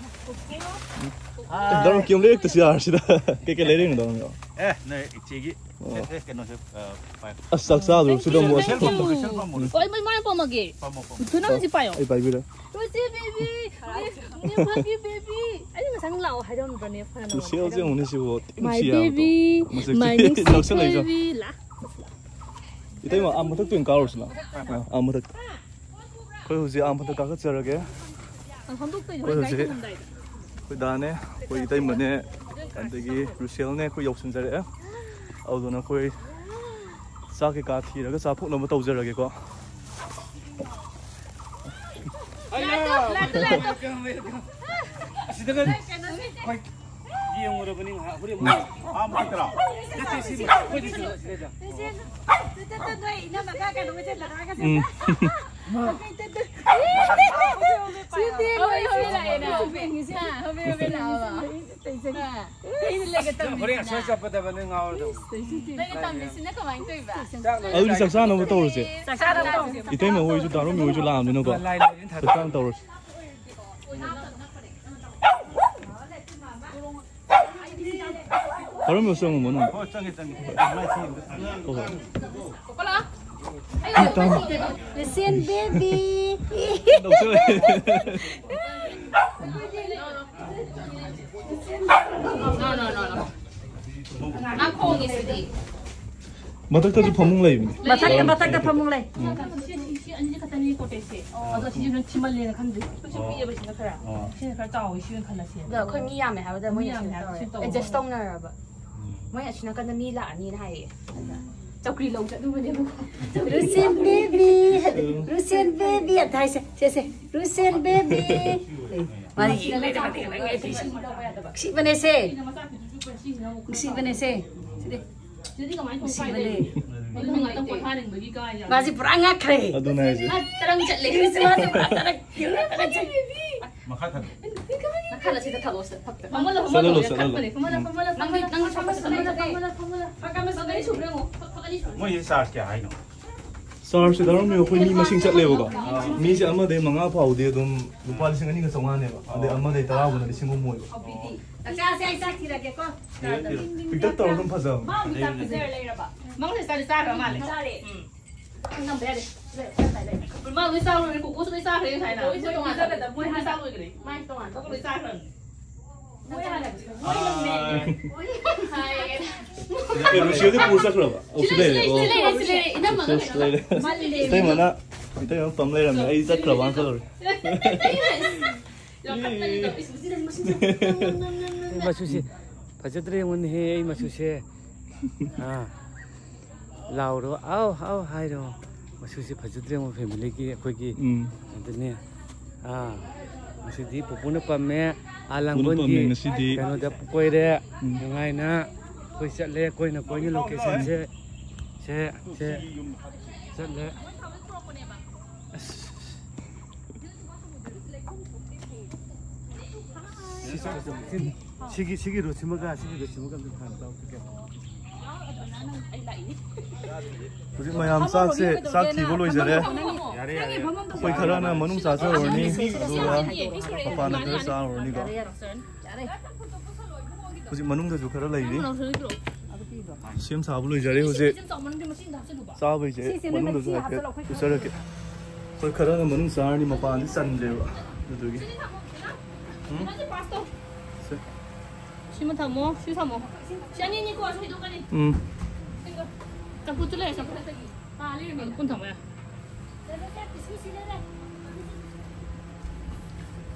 ꯗꯥ ꯔꯣꯃꯤꯌꯣ, ꯀꯩꯝ ꯂꯩꯔꯛꯇꯁꯨ ꯌꯥꯔꯁꯤꯗ꯫ ꯀꯩꯀꯩ ꯂꯩꯔꯛꯏꯅꯣ, ꯗꯥ ꯔꯣꯃꯤꯌꯣ? ꯑꯦ, ꯅꯣꯏ ꯏꯆꯦꯒꯤ, ꯑꯣ꯫ ꯁꯦ, ꯁꯦ, ꯀꯩꯅꯣꯁꯦ, ꯑ, ꯄꯥꯏ꯫ ꯑꯁ, ꯆꯥꯛ ꯆꯥꯗ꯭ꯔꯣ? ꯁꯤꯗ ꯑꯃꯨꯛ꯫ ꯄꯥꯝꯃꯣ, ꯄꯥꯝꯃꯣ꯫ ꯍꯣꯏ, ꯃꯣꯏ ꯃꯥꯅ ꯄꯥꯝꯃꯒꯦ꯫ ꯄꯥꯝꯃꯣ, ꯄꯥꯝꯃꯣ꯫ ꯊꯨꯅ ꯍꯧꯖꯤꯛ ꯄꯥꯏꯌꯣ꯫ ꯑꯩ ꯄꯥꯏꯕꯤꯔꯦ꯫ ꯔꯣꯁꯤ ꯕꯦꯕꯤ, ꯅꯦ, ꯅꯦ ꯐꯥꯒꯤ ꯕꯦꯕꯤ꯫ ꯑꯩꯅ ꯉꯁꯥꯏ ꯂꯥꯛꯑꯣ ꯍꯥꯏꯔꯝꯕ꯭ꯔꯅꯦ? ꯐꯅ ꯅꯉꯣꯟꯗ ꯔꯣꯁꯤ ꯍꯧꯖꯤꯛ ꯍꯥꯏꯔꯝꯕ꯭ꯔꯣ? ꯑꯃꯨꯛꯅꯦ ꯁꯤꯕꯨ꯫ ꯌꯥꯝ My ꯅꯨꯡꯁꯤ ꯍꯥꯏꯕꯗꯣ꯫ baby, ꯃꯁꯛꯁꯦ my ꯅꯨꯡꯁꯤ ꯅꯣꯛꯁꯜꯂꯛꯏꯗꯣ꯫ Baby, ꯂꯥ꯫ ꯏꯇꯩꯃ, ꯑꯥ ꯃꯊꯛꯇ ꯑꯣꯏꯅ ꯀꯥꯔꯨꯔꯁꯤꯅ꯫ ꯑꯥ, ꯑꯥ ꯃꯊꯛꯇ꯫ ꯑꯩꯈꯣꯏ ꯍꯧꯖꯤꯛ ꯑꯥ ꯃꯊꯛ ꯀꯥꯈꯠꯆꯔꯒꯦ꯫ ꯑꯩꯈꯣꯏ ꯍꯧꯖꯤꯛ ꯑꯩꯈꯣꯏ ꯗꯥꯅꯦ, ꯑꯩꯈꯣꯏ ꯏꯇꯩꯃꯅꯦ, ꯑꯗꯒꯤ ꯔꯨꯁꯦꯜꯅꯦ, ꯑꯩꯈꯣꯏ ꯌꯧꯁꯤꯟꯖꯔꯛꯑꯦ꯫ ꯑꯗꯨꯅ ꯑꯩꯈꯣꯏ ꯆꯥꯛ ꯀꯩꯀꯥ ꯊꯤꯔꯒ ꯆꯥꯊꯣꯛꯅꯕ ꯇꯧꯖꯔꯒꯦꯀꯣ꯫ ꯑꯁꯤꯗꯒ ꯌꯦꯡꯉꯨꯔꯕꯅꯤ ꯉꯥꯏꯍꯥꯛ꯫ ꯍꯣꯔꯦꯟ ꯑꯃꯨꯛ ꯑꯥ ꯃꯊꯛꯇꯔꯣ? ꯅꯠꯇꯦ, ꯁꯤ ꯑꯩꯈꯣꯏꯗꯤ ꯁꯤꯗ, ꯁꯤꯗ꯫ ꯎꯝ꯫ ꯍꯣꯏ, ꯍꯣꯏ, ꯂꯥꯛꯑꯦ, ꯂꯥꯛꯑꯦ꯫ ꯍꯣꯏ, ꯍꯣꯏ, ꯂꯥꯛꯑꯦ꯫ ꯍꯣꯔꯦꯟ ꯑꯁ꯭ꯋꯥꯏ ꯆꯠꯄꯗꯕ ꯅꯪ ꯉꯥꯎꯔꯗꯧꯅꯤ꯫ ꯅꯪꯅ ꯇꯝꯃꯤꯁꯤꯅ ꯀꯃꯥꯏꯅ ꯇꯧꯔꯤꯕ? ꯑꯗꯨꯗꯤ ꯆꯥꯛ ꯆꯥꯅꯕ ꯇꯧꯔꯁꯦ꯫ ꯆꯥꯛ ꯆꯥꯅꯕ ꯇꯧꯔꯁꯦ꯫ ꯏꯇꯩꯃ ꯍꯣꯏꯁꯨ ꯗꯥꯔꯣꯝꯃꯤ ꯍꯣꯏꯁꯨ ꯂꯥꯛꯑꯕꯅꯤꯅꯀꯣ꯫ ꯂꯥꯏ ꯂꯥꯏ ꯆꯥꯛ ꯆꯥꯅ ꯇꯧꯔꯁꯦ꯫ ꯗꯥꯔꯣꯝꯃꯤ ꯍꯣꯏ ꯆꯪꯉꯝꯃꯣ ꯅꯪ꯫ ꯍꯣꯏ, ꯆꯪꯉꯦ, ꯆꯪꯉꯦ꯫ ꯍꯣꯏ, ꯍꯣꯏ꯫ Listen, baby. ꯅꯣꯛꯁꯜꯂꯛꯑꯦ꯫ ꯃꯊꯛꯇꯁꯨ ꯐꯃꯨꯡ ꯂꯩꯕꯅꯤ꯫ ꯃꯊꯛꯇ, ꯃꯊꯛꯇ ꯐꯃꯨꯡ ꯂꯩ꯫ ꯁꯤ, ꯁꯤ ꯑꯅꯤꯁꯦ ꯈꯛꯇꯅꯤ ꯀꯣꯇꯦꯖꯁꯦ꯫ ꯑꯗꯣ ꯁꯤꯁꯨ ꯅꯪ ꯊꯤꯃꯜꯂꯦꯅ ꯈꯟꯗꯣꯏ꯫ ꯁꯨꯝ ꯄꯤꯛꯑꯦꯕ ꯁꯤꯅ ꯈꯔ꯫ ꯑꯣ꯫ ꯁꯤꯅ ꯈꯔ ꯆꯥꯎꯋꯤ, ꯁꯤ ꯑꯣꯏꯅ ꯈꯜꯂꯁꯦ꯫ ꯑꯗꯣ ꯑꯩꯈꯣꯏ ꯃꯤ ꯌꯥꯝꯃꯦ ꯍꯥꯏꯕꯗ ꯃꯤ ꯃꯣꯏꯅ ꯌꯥꯝꯃꯦ ꯁꯤꯗ ꯍꯥꯏꯕꯗ ꯇꯧꯔꯦ꯫ ꯁꯤ ꯇꯧꯔꯦ꯫ Adjust ꯇꯧꯅꯔꯕ꯫ ꯃꯣꯏ ꯑꯁꯤ ꯅꯥꯀꯟꯗ ꯃꯤ ꯂꯥꯛꯑꯅꯤꯅ ꯍꯥꯏꯌꯦ꯫ ꯆꯧꯀ꯭ꯔꯤ ꯂꯧ ꯆꯠꯂꯨꯕꯅꯦꯕꯀꯣ꯫ Listen, baby. Listen, baby. ꯑꯝꯇ ꯍꯥꯏꯁꯦ꯫ ꯁꯦ, ꯁꯦ꯫ Listen, baby. ꯃꯥꯅ ꯌꯦꯡ ꯂꯩꯔꯦ, ꯃꯥꯅ ꯌꯦꯡ ꯂꯩꯔꯦ꯫ ꯅꯨꯡꯁꯤꯕꯅꯦ ꯁꯦ꯫ ꯅꯨꯡꯁꯤꯕꯅꯦ ꯁꯦ꯫ ꯁꯤꯗꯤ꯫ ꯅꯨꯡꯁꯤꯕꯅꯦ꯫ ꯃꯥꯁꯦ ꯄꯨꯔꯥ ꯉꯛꯈ꯭ꯔꯦ꯫ ꯑꯗꯨꯅꯦ ꯍꯥꯏꯁꯦ꯫ ꯃꯥ ꯇꯔꯪ ꯆꯠꯂꯦ꯫ ꯃꯥꯁꯦ ꯄꯨꯔꯥ ꯇꯔꯪ꯫ ꯃꯈꯥ ꯊꯥꯗꯣꯛ꯫ ꯃꯈꯥꯗ ꯁꯤꯗ ꯊꯥꯗꯣꯛꯑꯣ, ꯁꯤꯗ ꯐꯛꯇ꯫ ꯐꯝꯍꯜꯂꯣ, ꯆꯠꯍꯜꯂꯣ, ꯐꯝꯍꯜꯂꯣ꯫ ꯆꯠꯍꯜꯂꯣ꯫ ꯐꯝꯍꯜꯂꯣ, ꯎꯝ꯫ ꯐꯝꯍꯜꯂꯣ, ꯅꯪ, ꯐꯝꯍꯜꯂꯣ, ꯅꯪ ꯐꯝꯍꯜꯂꯣ, ꯐꯝꯍꯜꯂꯣ, ꯐꯝꯍꯜꯂꯣ, ꯐꯝꯍꯜꯂꯣ꯫ ꯐꯝꯍꯜꯂꯣ꯫ ꯃꯣꯏꯁꯦ ꯆꯥꯔꯖ ꯀꯌꯥ ꯍꯥꯏꯅꯣ? ꯆꯥꯔꯖꯁꯦ ꯗꯥꯔꯣꯝꯃꯤ ꯑꯩꯈꯣꯏ ꯃꯤ ꯃꯁꯤꯡ ꯆꯠꯂꯦꯕꯀꯣ꯫ ꯃꯤꯁꯦ ꯑꯃꯗꯩ ꯃꯉꯥ ꯐꯥꯎꯗꯤ ꯑꯗꯨꯝ ꯂꯨꯄꯥ ꯂꯤꯁꯤꯡ ꯑꯅꯤꯒ ꯆꯥꯝꯃꯉꯥꯅꯦꯕ꯫ ꯑꯗꯩ ꯑꯃꯗꯩ ꯇꯔꯥ ꯐꯥꯎꯅ ꯂꯤꯁꯤꯡ ꯑꯍꯨꯝ ꯑꯣꯏꯕ꯫ ꯆꯥꯛ ꯆꯥꯁꯦ, ꯑꯩ ꯆꯥꯛ ꯊꯤꯔꯛꯀꯦꯀꯣ꯫ ꯄꯤꯛꯇꯛ ꯇꯧꯔ ꯑꯗꯨꯝ ꯐꯖꯕꯅꯦ꯫ ꯃꯥ ꯍꯧꯖꯤꯛ ꯆꯥꯛ ꯄꯤꯖꯔ ꯂꯩꯔꯕ? ꯃꯥ ꯍꯧꯖꯤꯛ ꯆꯥꯛ ꯆꯥꯈ꯭ꯔ ꯃꯥꯜꯂꯦ꯫ ꯆꯥꯔꯦ꯫ ꯎꯝ꯫ ꯅꯝꯕ ꯌꯥꯗꯦ꯫ ꯃꯥ ꯂꯣꯏ ꯆꯥꯈ꯭ꯔꯦ, ꯀꯣꯀꯣꯁꯨ ꯂꯣꯏ ꯆꯥꯈ꯭ꯔꯦ ꯉꯁꯥꯏꯅ꯫ ꯃꯣꯏ ꯇꯣꯉꯥꯟ ꯆꯥꯈ꯭ꯔꯦ꯫ ꯃꯥꯏ ꯇꯣꯉꯥꯟ꯫ ꯂꯣꯏ ꯆꯥꯈ꯭ꯔꯕꯅꯦ꯫ ꯃꯣꯏ ꯍꯥꯟꯅ꯫ ꯃꯣꯏ ꯍꯥꯟꯅ꯫ ꯑꯦ, ꯔꯨꯁꯤꯌꯥꯗꯤ ꯄꯨꯔ ꯆꯠꯈ꯭ꯔꯕ? ꯑꯣ, ꯁꯤ ꯂꯩꯔꯦ꯫ ꯑꯣ꯫ ꯁꯤ ꯂꯩꯔꯦ꯫ ꯏꯇꯩꯃꯅ, ꯏꯇꯩꯃ ꯄꯝ ꯂꯩꯔꯝꯃꯦ꯫ ꯑꯩ ꯆꯠꯈ꯭ꯔꯕꯅ ꯈꯜꯂꯨꯔꯦ꯫ ꯑꯩ ꯃꯆꯨꯁꯦ ꯐꯖꯗ꯭ꯔꯦ ꯌꯦꯡꯉꯨꯅꯦꯍꯦ, ꯑꯩ ꯃꯆꯨꯁꯦ꯫ ꯑꯥ꯫ ꯂꯥꯎꯔꯣ, "ꯑꯥꯎ, ꯑꯥꯎ" ꯍꯥꯏꯔꯣ꯫ ꯃꯆꯨꯁꯦ ꯐꯖꯗ꯭ꯔꯦ ꯌꯦꯡꯉꯣ, ꯐꯦꯃꯤꯂꯤꯒꯤ ꯑꯩꯈꯣꯏꯒꯤ꯫ ꯎꯝ꯫ ꯑꯗꯨꯅꯦ꯫ ꯑꯥ꯫ ꯉꯁꯤꯗꯤ ꯄꯨꯄꯨꯅ ꯄꯝꯃꯦ꯫ ꯑꯥ ꯄꯨꯄꯨꯅ ꯂꯥꯡꯒꯣꯜꯒꯤ ꯄꯝꯃꯦ ꯉꯁꯤꯗꯤ꯫ ꯀꯩꯅꯣꯗ ꯀꯣꯏꯔꯦ꯫ ꯎꯝ꯫ ꯅꯨꯡꯉꯥꯏꯅ꯫ ꯑꯩꯈꯣꯏ ꯆꯠꯂꯦ, ꯀꯣꯏꯅ ꯀꯣꯏꯅ ꯂꯣꯀꯦꯁꯟꯁꯦ꯫ ꯁꯦ, ꯁꯦ꯫ ꯆꯠꯂꯦ꯫ ꯑꯁ꯫ ꯁꯤ ꯆꯠꯂꯁꯦ꯫ ꯁꯤꯒꯤ, ꯁꯤꯒꯤ ꯔꯨꯠꯁꯤꯃꯒ, ꯁꯤꯒꯤ ꯔꯨꯠꯁꯤꯃꯒ ꯑꯝꯇ ꯍꯥꯟꯅ ꯇꯧ꯫ ꯍꯧꯖꯤꯛ ꯃꯌꯥꯝ ꯆꯥꯛꯁꯦ, ꯆꯥꯛ ꯊꯤꯕ ꯂꯣꯏꯖꯔꯦ꯫ ꯌꯥꯔꯦ, ꯌꯥꯔꯦ, ꯌꯥꯔꯦ꯫ ꯑꯩꯈꯣꯏ ꯈꯔꯅ ꯃꯅꯨꯡ ꯆꯥꯖꯍꯧꯔꯅꯤ, ꯑꯗꯨꯒ ꯃꯄꯥꯟꯗ ꯈꯔ ꯆꯥꯔꯨꯔꯅꯤꯀꯣ꯫ ꯍꯧꯖꯤꯛ ꯃꯅꯨꯡꯗꯁꯨ ꯈꯔ ꯂꯩꯔꯤ꯫ ꯁꯦꯝ ꯁꯥꯕ ꯂꯣꯏꯖꯔꯦ ꯍꯧꯖꯤꯛ꯫ ꯆꯥꯕꯩꯁꯦ ꯃꯅꯨꯡꯗꯁꯨ ꯍꯥꯏꯐꯦꯠ ꯎꯠꯆꯔꯛꯀꯦ꯫ ꯑꯩꯈꯣꯏ ꯈꯔꯅ ꯃꯅꯨꯡ ꯆꯥꯔꯅꯤ, ꯃꯄꯥꯟꯗꯤ ꯆꯟꯗ꯭ꯔꯦꯕ꯫ ꯑꯗꯨꯗꯨꯒꯤ꯫ ꯎꯝ? ꯁꯦ꯫ ꯁꯤꯃ ꯊꯝꯃꯣ, ꯁꯤ ꯊꯝꯃꯣ꯫ ꯁꯤ ꯑꯅꯤꯅꯤꯀꯣ, ꯁꯤ ꯊꯣꯏꯗꯣꯛꯀꯅꯤ꯫ ꯎꯝ꯫ ꯆꯝꯐꯨꯠꯁꯨ ꯂꯩꯔꯦ, ꯆꯝꯐꯨꯠ꯫ ꯄꯥ ꯂꯩꯔꯝꯃꯦ꯫ ꯄꯨꯟ ꯊꯝꯃꯣ ꯌꯥ꯫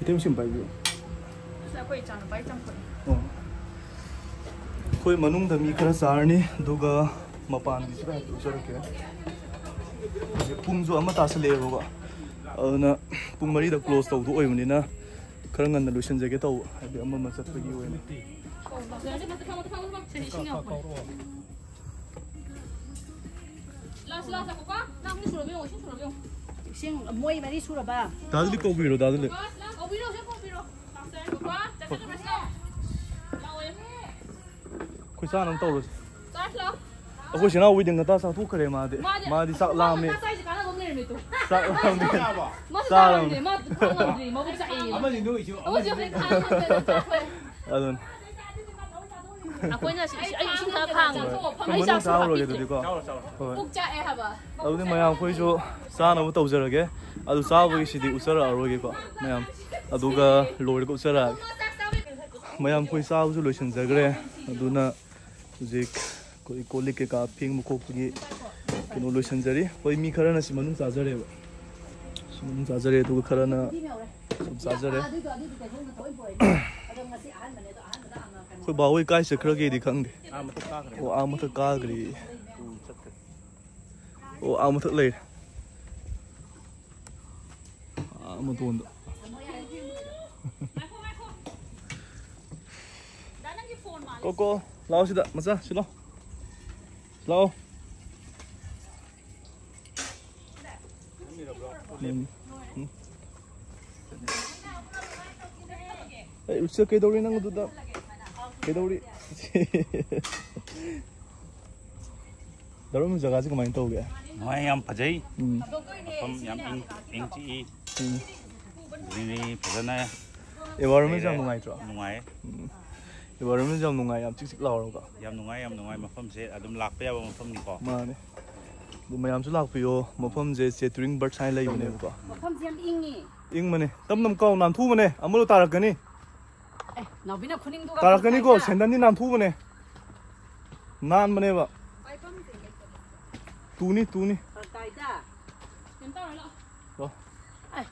ꯏꯇꯩꯃ ꯁꯤꯃ ꯄꯥꯏꯕꯤꯌꯨ꯫ ꯑꯁ, ꯑꯩꯈꯣꯏ ꯏꯆꯥꯅꯨꯄꯥꯒꯤ ꯆꯝꯐꯨꯠ꯫ ꯑꯣ꯫ ꯑꯩꯈꯣꯏ ꯃꯅꯨꯡꯗ ꯃꯤ ꯈꯔ ꯆꯥꯔꯅꯤ, ꯑꯗꯨꯒ ꯃꯄꯥꯟꯒꯤꯁꯨ ꯍꯥꯏꯐꯦꯠ ꯎꯠꯆꯔꯛꯀꯦ꯫ ꯍꯧꯖꯤꯛ ꯄꯨꯡꯁꯨ ꯑꯃ ꯇꯥꯁꯜꯂꯛꯑꯦꯕꯀꯣ, ꯑꯗꯨꯅ ꯄꯨꯡ ꯃꯔꯤꯗ ꯀ꯭ꯂꯣꯁ ꯇꯧꯗꯣ ꯑꯣꯏꯕꯅꯤꯅ ꯈꯔ ꯉꯟꯅ ꯂꯣꯏꯁꯤꯟꯖꯒꯦ ꯇꯧꯕ, ꯍꯥꯏꯗꯤ ꯑꯃ ꯑꯃ ꯆꯠꯄꯒꯤ ꯑꯣꯏꯅ꯫ ꯂꯥꯁ, ꯂꯥꯁ, ꯀꯣꯀꯣ, ꯅꯪ ꯁꯤ ꯁꯨꯔꯕ ꯌꯦꯡꯉꯣ, ꯏꯁꯤꯡ ꯁꯨꯔꯕ ꯌꯦꯡꯉꯣ꯫ ꯏꯁꯤꯡ ꯃꯣꯏ ꯃꯔꯤ ꯁꯨꯔꯕ꯫ ꯗꯥꯗꯨꯂꯤ ꯀꯧꯕꯤꯔꯣ, ꯗꯥꯗꯨꯂꯤ꯫ ꯀꯣꯀꯣ, ꯂꯥꯛꯑꯣ, ꯏꯕꯨꯡꯉꯣ꯫ ꯂꯥꯛꯑꯣ, ꯏꯕꯨꯡꯉꯣ꯫ ꯑꯩꯈꯣꯏ ꯆꯥꯅꯕ ꯇꯧꯔꯁꯤ꯫ ꯆꯥꯔꯖ ꯂꯥꯛꯑꯣ꯫ ꯑꯩꯈꯣꯏ ꯁꯅꯥꯎꯕꯤꯗꯤ ꯉꯟꯇꯥ ꯆꯥꯊꯣꯛꯈ꯭ꯔꯦ ꯃꯥꯗꯤ꯫ ꯃꯥꯗꯤ ꯃꯥꯗꯤ ꯆꯥꯛ ꯂꯥꯝꯃꯦ꯫ ꯉꯟꯇꯥ ꯆꯥꯏꯁꯦ ꯀꯥꯟꯅꯕ ꯑꯃ ꯂꯩꯔꯝꯃꯦ ꯇꯨ꯫ ꯆꯥꯛ ꯂꯥꯝꯃꯦ꯫ ꯃꯥꯁꯨ ꯆꯥꯔꯝꯃꯦ꯫ ꯈꯥꯡꯉꯝꯗ꯭ꯔꯦ, ꯃꯥꯕꯨ ꯆꯥꯛꯑꯦ꯫ ꯑꯃꯅꯤ ꯅꯣꯏꯁꯨ꯫ ꯑꯃꯁꯨ ꯍꯧꯖꯤꯛ ꯈꯥꯡꯉꯝꯗꯅ ꯆꯥꯊꯣꯛꯑꯦ꯫ ꯑꯗꯨꯅꯤ꯫ ꯑꯩꯈꯣꯏꯅ ꯁꯤ- ꯑꯩ ꯏꯁꯤꯡ ꯈꯔ ꯈꯥꯡꯉꯦ꯫ ꯑꯩ ꯃꯅꯨꯡ ꯆꯥꯛꯁꯨ ꯆꯥꯔꯨꯔꯒꯦ ꯍꯥꯞꯄꯤꯗ꯭ꯔꯦ꯫ ꯑꯗꯨꯗꯤꯀꯣ꯫ ꯍꯣꯏ꯫ ꯄꯨꯛ ꯆꯥꯛꯑꯦ ꯍꯥꯏꯕ꯫ ꯑꯗꯨꯗꯤ ꯃꯌꯥꯝ ꯑꯩꯈꯣꯏꯁꯨ ꯆꯥꯅꯕ ꯇꯧꯖꯔꯒꯦ꯫ ꯑꯗꯨ ꯆꯥꯕꯒꯤꯁꯤꯗꯤ ꯎꯠꯆꯔꯛꯑꯔꯣꯏꯒꯦꯀꯣ ꯃꯌꯥꯝ꯫ ꯑꯗꯨꯒ ꯂꯣꯏꯔꯒ ꯎꯠꯆꯔꯛꯑꯒꯦ꯫ ꯃꯌꯥꯝ ꯑꯩꯈꯣꯏ ꯆꯥꯕꯁꯨ ꯂꯣꯏꯁꯤꯟꯖꯈ꯭ꯔꯦ꯫ ꯑꯗꯨꯅ ꯍꯧꯖꯤꯛ ꯑꯩꯈꯣꯏ ꯀꯣꯜ ꯂꯤꯛ ꯀꯩꯀꯥ ꯐꯦꯡꯕ ꯈꯣꯠꯄꯒꯤ ꯀꯩꯅꯣ ꯂꯣꯏꯁꯤꯟꯖꯔꯤ꯫ ꯍꯣꯏ, ꯃꯤ ꯈꯔꯅ ꯁꯤ ꯃꯅꯨꯡ ꯆꯥꯖꯔꯦꯕ꯫ ꯁꯤ ꯃꯅꯨꯡ ꯆꯥꯖꯔꯦ, ꯑꯗꯨꯒ ꯈꯔꯅ ꯁꯨꯝ ꯆꯥꯖꯔꯦ꯫ ꯑꯩꯈꯣꯏ ꯕꯥꯍꯣꯏ ꯀꯥꯏ ꯆꯠꯈ꯭ꯔꯒꯦꯗꯤ ꯈꯪꯗꯦ꯫ ꯑꯥ ꯃꯊꯛ ꯀꯥꯈ꯭ꯔꯦ꯫ ꯑꯣ, ꯑꯥ ꯃꯊꯛ ꯀꯥꯈ꯭ꯔꯦ꯫ ꯎꯝ, ꯆꯠꯈ꯭ꯔꯦ꯫ ꯑꯣ, ꯑꯥ ꯃꯊꯛ ꯂꯩꯔꯦ꯫ ꯑꯥ ꯃꯇꯣꯟꯗ꯫ ꯀꯣ ꯀꯣ, ꯂꯥꯛꯑꯣ ꯁꯤꯗ ꯃꯆꯥ, ꯁꯤ ꯂꯥꯛꯑꯣ꯫ ꯂꯥꯛꯑꯣ꯫ ꯎꯝ, ꯎꯝ꯫ ꯑꯩ ꯎꯆꯦꯛ ꯀꯩꯗꯧꯔꯤ ꯅꯪ ꯑꯗꯨꯗ? ꯀꯩꯗꯧꯔꯤ? ꯗꯥꯔꯣꯝ ꯖꯒꯥꯁꯤ ꯀꯃꯥꯏꯅ ꯇꯧꯒꯦ? ꯅꯨꯡꯉꯥꯏ, ꯌꯥꯝ ꯐꯖꯩ꯫ ꯎꯝ꯫ ꯃꯐꯝ ꯌꯥꯝ ꯏꯪ ꯏꯪ ꯆꯤꯛꯏ꯫ ꯎꯝ꯫ Greenery ꯐꯖꯅ Environment ꯌꯥꯝ ꯅꯨꯡꯉꯥꯏꯇ꯭ꯔꯣ? ꯅꯨꯡꯉꯥꯏ꯫ ꯎꯝ꯫ Environment ꯌꯥꯝ ꯅꯨꯡꯉꯥꯏ, ꯌꯥꯝ ꯆꯤꯛ ꯆꯤꯛ ꯂꯥꯎꯔꯒ꯫ ꯌꯥꯝ ꯅꯨꯡꯉꯥꯏ, ꯌꯥꯝ ꯅꯨꯡꯉꯥꯏ꯫ ꯃꯐꯝꯁꯦ ꯑꯗꯨꯝ ꯂꯥꯛꯄ ꯌꯥꯕ ꯃꯐꯝꯅꯤꯀꯣ꯫ ꯃꯥꯅꯦ꯫ ꯑꯗꯨ ꯃꯌꯥꯝꯁꯨ ꯂꯥꯛꯄꯤꯌꯣ꯫ ꯃꯐꯝꯁꯦ ꯆꯦꯇ꯭ꯔꯤꯡ ꯕꯔꯠꯁ ꯍꯥꯏꯅ ꯂꯩꯕꯅꯦꯕꯀꯣ꯫ ꯃꯐꯝꯁꯦ ꯌꯥꯝ ꯏꯪꯉꯤ꯫ ꯏꯪꯕꯅꯦ꯫ ꯇꯝ ꯇꯝ ꯀꯥꯎ, ꯅꯥꯟꯊꯨꯕꯅꯦ꯫ ꯑꯃꯨꯗꯣ ꯇꯥꯔꯛꯀꯅꯤ꯫ ꯑꯦ, ꯅꯥꯎꯕꯤꯅ ꯈꯨꯅꯤꯡꯗꯨꯒ ꯇꯥꯔꯛꯀꯅꯤꯀꯣ꯫ ꯐꯔꯛ ꯇꯥꯏꯗ꯫ ꯁꯦꯟꯗꯟꯗꯤ ꯅꯥꯟꯊꯨꯕꯅꯦ꯫ ꯅꯥꯟꯕꯅꯦꯕ꯫ ꯇꯨꯅꯤ, ꯇꯨꯅꯤ꯫ ꯐꯔꯛ ꯇꯥꯏꯗ꯫ ꯂꯥꯎ꯫ ꯑꯦ,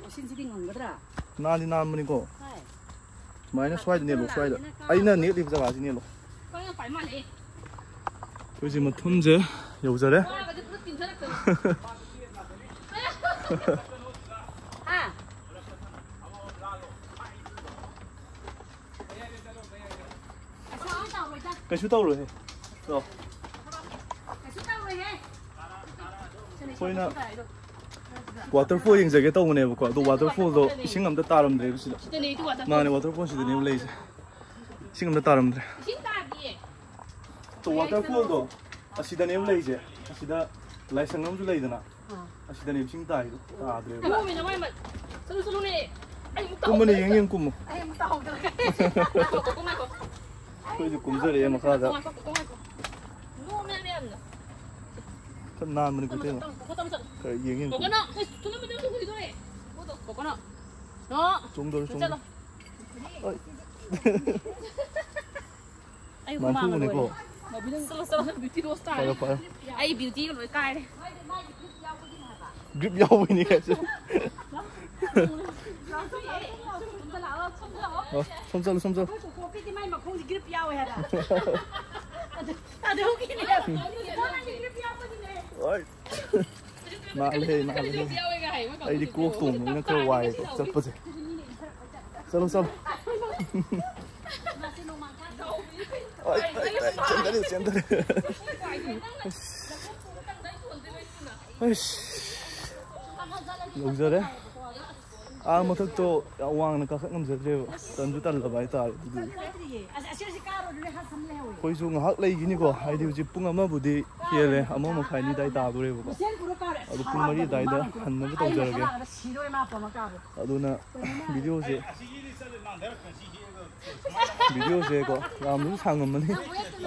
ꯎꯁꯤꯟꯁꯤꯗꯤ ꯉꯝꯒꯗ꯭ꯔꯥ? ꯅꯥꯟꯗꯤ ꯅꯥꯟꯕꯅꯤꯀꯣ꯫ ꯍꯥꯏ꯫ ꯁꯨꯃꯥꯏꯅ ꯁ꯭ꯋꯥꯏꯗ ꯅꯦꯠꯂꯣ, ꯁ꯭ꯋꯥꯏꯗ꯫ ꯑꯩꯅ ꯅꯦꯠꯂꯤꯕ ꯖꯒꯥꯁꯤ ꯅꯦꯠꯂꯣ꯫ ꯑꯩꯈꯣꯏꯁꯦ ꯃꯐꯝꯁꯦ ꯌꯧꯖꯔꯦ꯫ ꯍꯥ? ꯀꯩꯁꯨ ꯇꯧꯔꯣꯏꯍꯦ꯫ ꯂꯥꯎ꯫ ꯀꯩꯁꯨ ꯇꯧꯔꯣꯏꯍꯦ꯫ ꯑꯩꯈꯣꯏꯅ waterfall ꯌꯦꯡꯖꯒꯦ ꯇꯧꯕꯅꯦꯕꯀꯣ, ꯑꯗꯣ waterfallꯗꯣ ꯏꯁꯤꯡ ꯑꯝꯇ ꯇꯥꯔꯝꯗ꯭ꯔꯦꯕ ꯁꯤꯗ꯫ ꯁꯤꯗꯅꯦ ꯑꯩꯗꯤ waterfall꯫ ꯃꯥꯅꯦ, waterfall ꯁꯤꯗꯅꯦꯕ ꯂꯩꯔꯤꯁꯦ꯫ ꯏꯁꯤꯡ ꯑꯝꯇ ꯇꯥꯔꯝꯗ꯭ꯔꯦ꯫ ꯏꯁꯤꯡ ꯇꯥꯗꯤꯌꯦ꯫ ꯑꯗꯣ waterfallꯗꯣ ꯑꯁꯤꯗꯅꯦꯕ ꯂꯩꯔꯤꯁꯦ꯫ ꯑꯁꯤꯗ ꯂꯥꯏꯁꯪ ꯑꯃꯁꯨ ꯂꯩꯗꯅ꯫ ꯑꯁꯤꯗꯅꯦꯕ ꯏꯁꯤꯡ ꯇꯥꯔꯤꯗꯣ, ꯇꯥꯗ꯭ꯔꯦꯕ꯫ ꯏꯃꯣꯏ ꯅꯃꯥꯏ ꯃꯠ-, ꯆꯠꯂꯨ, ꯆꯠꯂꯨꯅꯦ꯫ ꯀꯨꯝꯃꯅꯤ, ꯌꯦꯡ ꯌꯦꯡ ꯀꯨꯝꯃꯨ꯫ ꯑꯩꯈꯣꯏꯁꯨ ꯀꯨꯝꯖꯔꯛꯑꯦ ꯃꯈꯥꯗ꯫ ꯈꯔ ꯅꯥꯟꯕꯅꯤꯀꯣ ꯏꯇꯩꯃ꯫ ꯈꯔ ꯌꯦꯡ ꯌꯦꯡ ꯀꯨꯝꯃꯨ꯫ ꯆꯣꯡꯗꯧꯔꯦ, ꯆꯣꯡꯗꯧꯔꯦ꯫ ꯑꯩ꯫ ꯑꯩ ꯍꯨꯃꯥꯡꯅ ꯅꯥꯟꯊꯨꯕꯅꯦꯀꯣ꯫ ꯂꯣꯏꯔꯦ꯫ ꯆꯠꯂꯣ, ꯆꯠꯂꯣ, ꯕ꯭ꯌꯨꯇꯤ ꯂꯣꯁ ꯇꯥꯔꯦ꯫ ꯐꯔꯦ, ꯐꯔꯦ꯫ ꯑꯩ ꯕ꯭ꯌꯨꯇꯤꯒ ꯂꯣꯏ ꯀꯥꯏꯔꯦ꯫ ꯒ꯭ꯔꯤꯞ ꯌꯥꯎꯕꯩꯅꯤ ꯀꯥꯏꯁꯦ꯫ ꯑꯣ, ꯁꯣꯝ ꯆꯠꯂꯨ, ꯁꯣꯝ ꯆꯠꯂꯨ꯫ ꯑꯩꯈꯣꯏ ꯀꯣꯀꯣꯄꯤꯗꯤ ꯃꯥꯏ ꯃꯈꯣꯡꯁꯦ ꯒ꯭ꯔꯤꯞ ꯌꯥꯎꯋꯦ ꯍꯥꯏꯕ꯫ ꯑꯗꯨ, ꯑꯗꯨꯒꯤꯅꯦ꯫ ꯒ꯭ꯔꯤꯞ ꯌꯥꯎꯕꯒꯤꯅꯦ꯫ ꯍꯣꯏ꯫ ꯅꯥꯜꯂꯦ, ꯅꯥꯜꯂꯦ꯫ ꯑꯩꯗꯤ ꯀ꯭ꯔꯣꯛꯁ ꯇꯣꯡꯕꯅꯤꯅ ꯈꯔ ꯋꯥꯏꯌꯦꯀꯣ ꯆꯠꯄꯁꯦ꯫ ꯆꯠꯂꯣ, ꯆꯠꯂꯣ꯫ ꯑꯩ, ꯑꯩ, ꯑꯩ, ꯆꯦꯟꯊꯔꯦ, ꯆꯦꯟꯊꯔꯦ꯫ ꯑꯁ꯫ ꯑꯁ꯫ ꯌꯧꯖꯔꯦ꯫ ꯑꯥ, ꯃꯊꯛꯇꯣ ꯌꯥꯝ ꯋꯥꯡꯅ ꯀꯥꯈꯠ ꯉꯝꯖꯗ꯭ꯔꯦꯕ꯫ ꯇꯟꯁꯨ ꯇꯜꯂꯕ ꯍꯥꯏꯇꯥꯔꯦ꯫ ꯑꯗꯨꯗꯤ ꯑꯩꯈꯣꯏꯁꯨ ꯉꯥꯏꯍꯥꯛ ꯂꯩꯈꯤꯅꯤꯀꯣ, ꯍꯥꯏꯗꯤ ꯍꯧꯖꯤꯛ ꯄꯨꯡ ꯑꯃꯕꯨꯗꯤ ꯍꯦꯜꯂꯦ, ꯑꯃ ꯃꯈꯥꯏ ꯑꯅꯤ ꯑꯗꯥꯏ ꯇꯥꯗꯣꯔꯦꯕꯀꯣ꯫ ꯑꯗꯨ ꯄꯨꯡ ꯃꯔꯤ ꯑꯗꯥꯏꯗ ꯍꯟꯅꯕ ꯇꯧꯖꯔꯒꯦ꯫ ꯑꯗꯨꯅ ꯚꯤꯗꯤꯑꯣꯁꯦ, ꯚꯤꯗꯤꯑꯣꯁꯦꯀꯣ ꯌꯥꯝꯅꯁꯨ ꯁꯥꯡꯉꯝꯃꯅꯤ꯫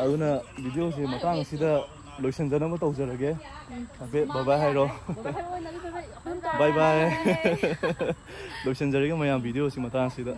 ꯑꯗꯨꯅ ꯚꯤꯗꯤꯑꯣꯁꯦ ꯃꯇꯥꯡ ꯑꯁꯤꯗ ꯂꯣꯏꯁꯤꯟꯖꯅꯕ ꯇꯧꯖꯔꯒꯦ꯫ ꯍꯥꯏꯐꯦꯠ ꯕꯥꯏ ꯕꯥꯏ ꯍꯥꯏꯔꯣ꯫ ꯕꯥꯏ ꯕꯥꯏ꯫ ꯂꯣꯏꯁꯤꯟꯖꯔꯒꯦ ꯃꯌꯥꯝ, ꯚꯤꯗꯤꯑꯣꯁꯤ ꯃꯇꯥꯡ ꯑꯁꯤꯗ꯫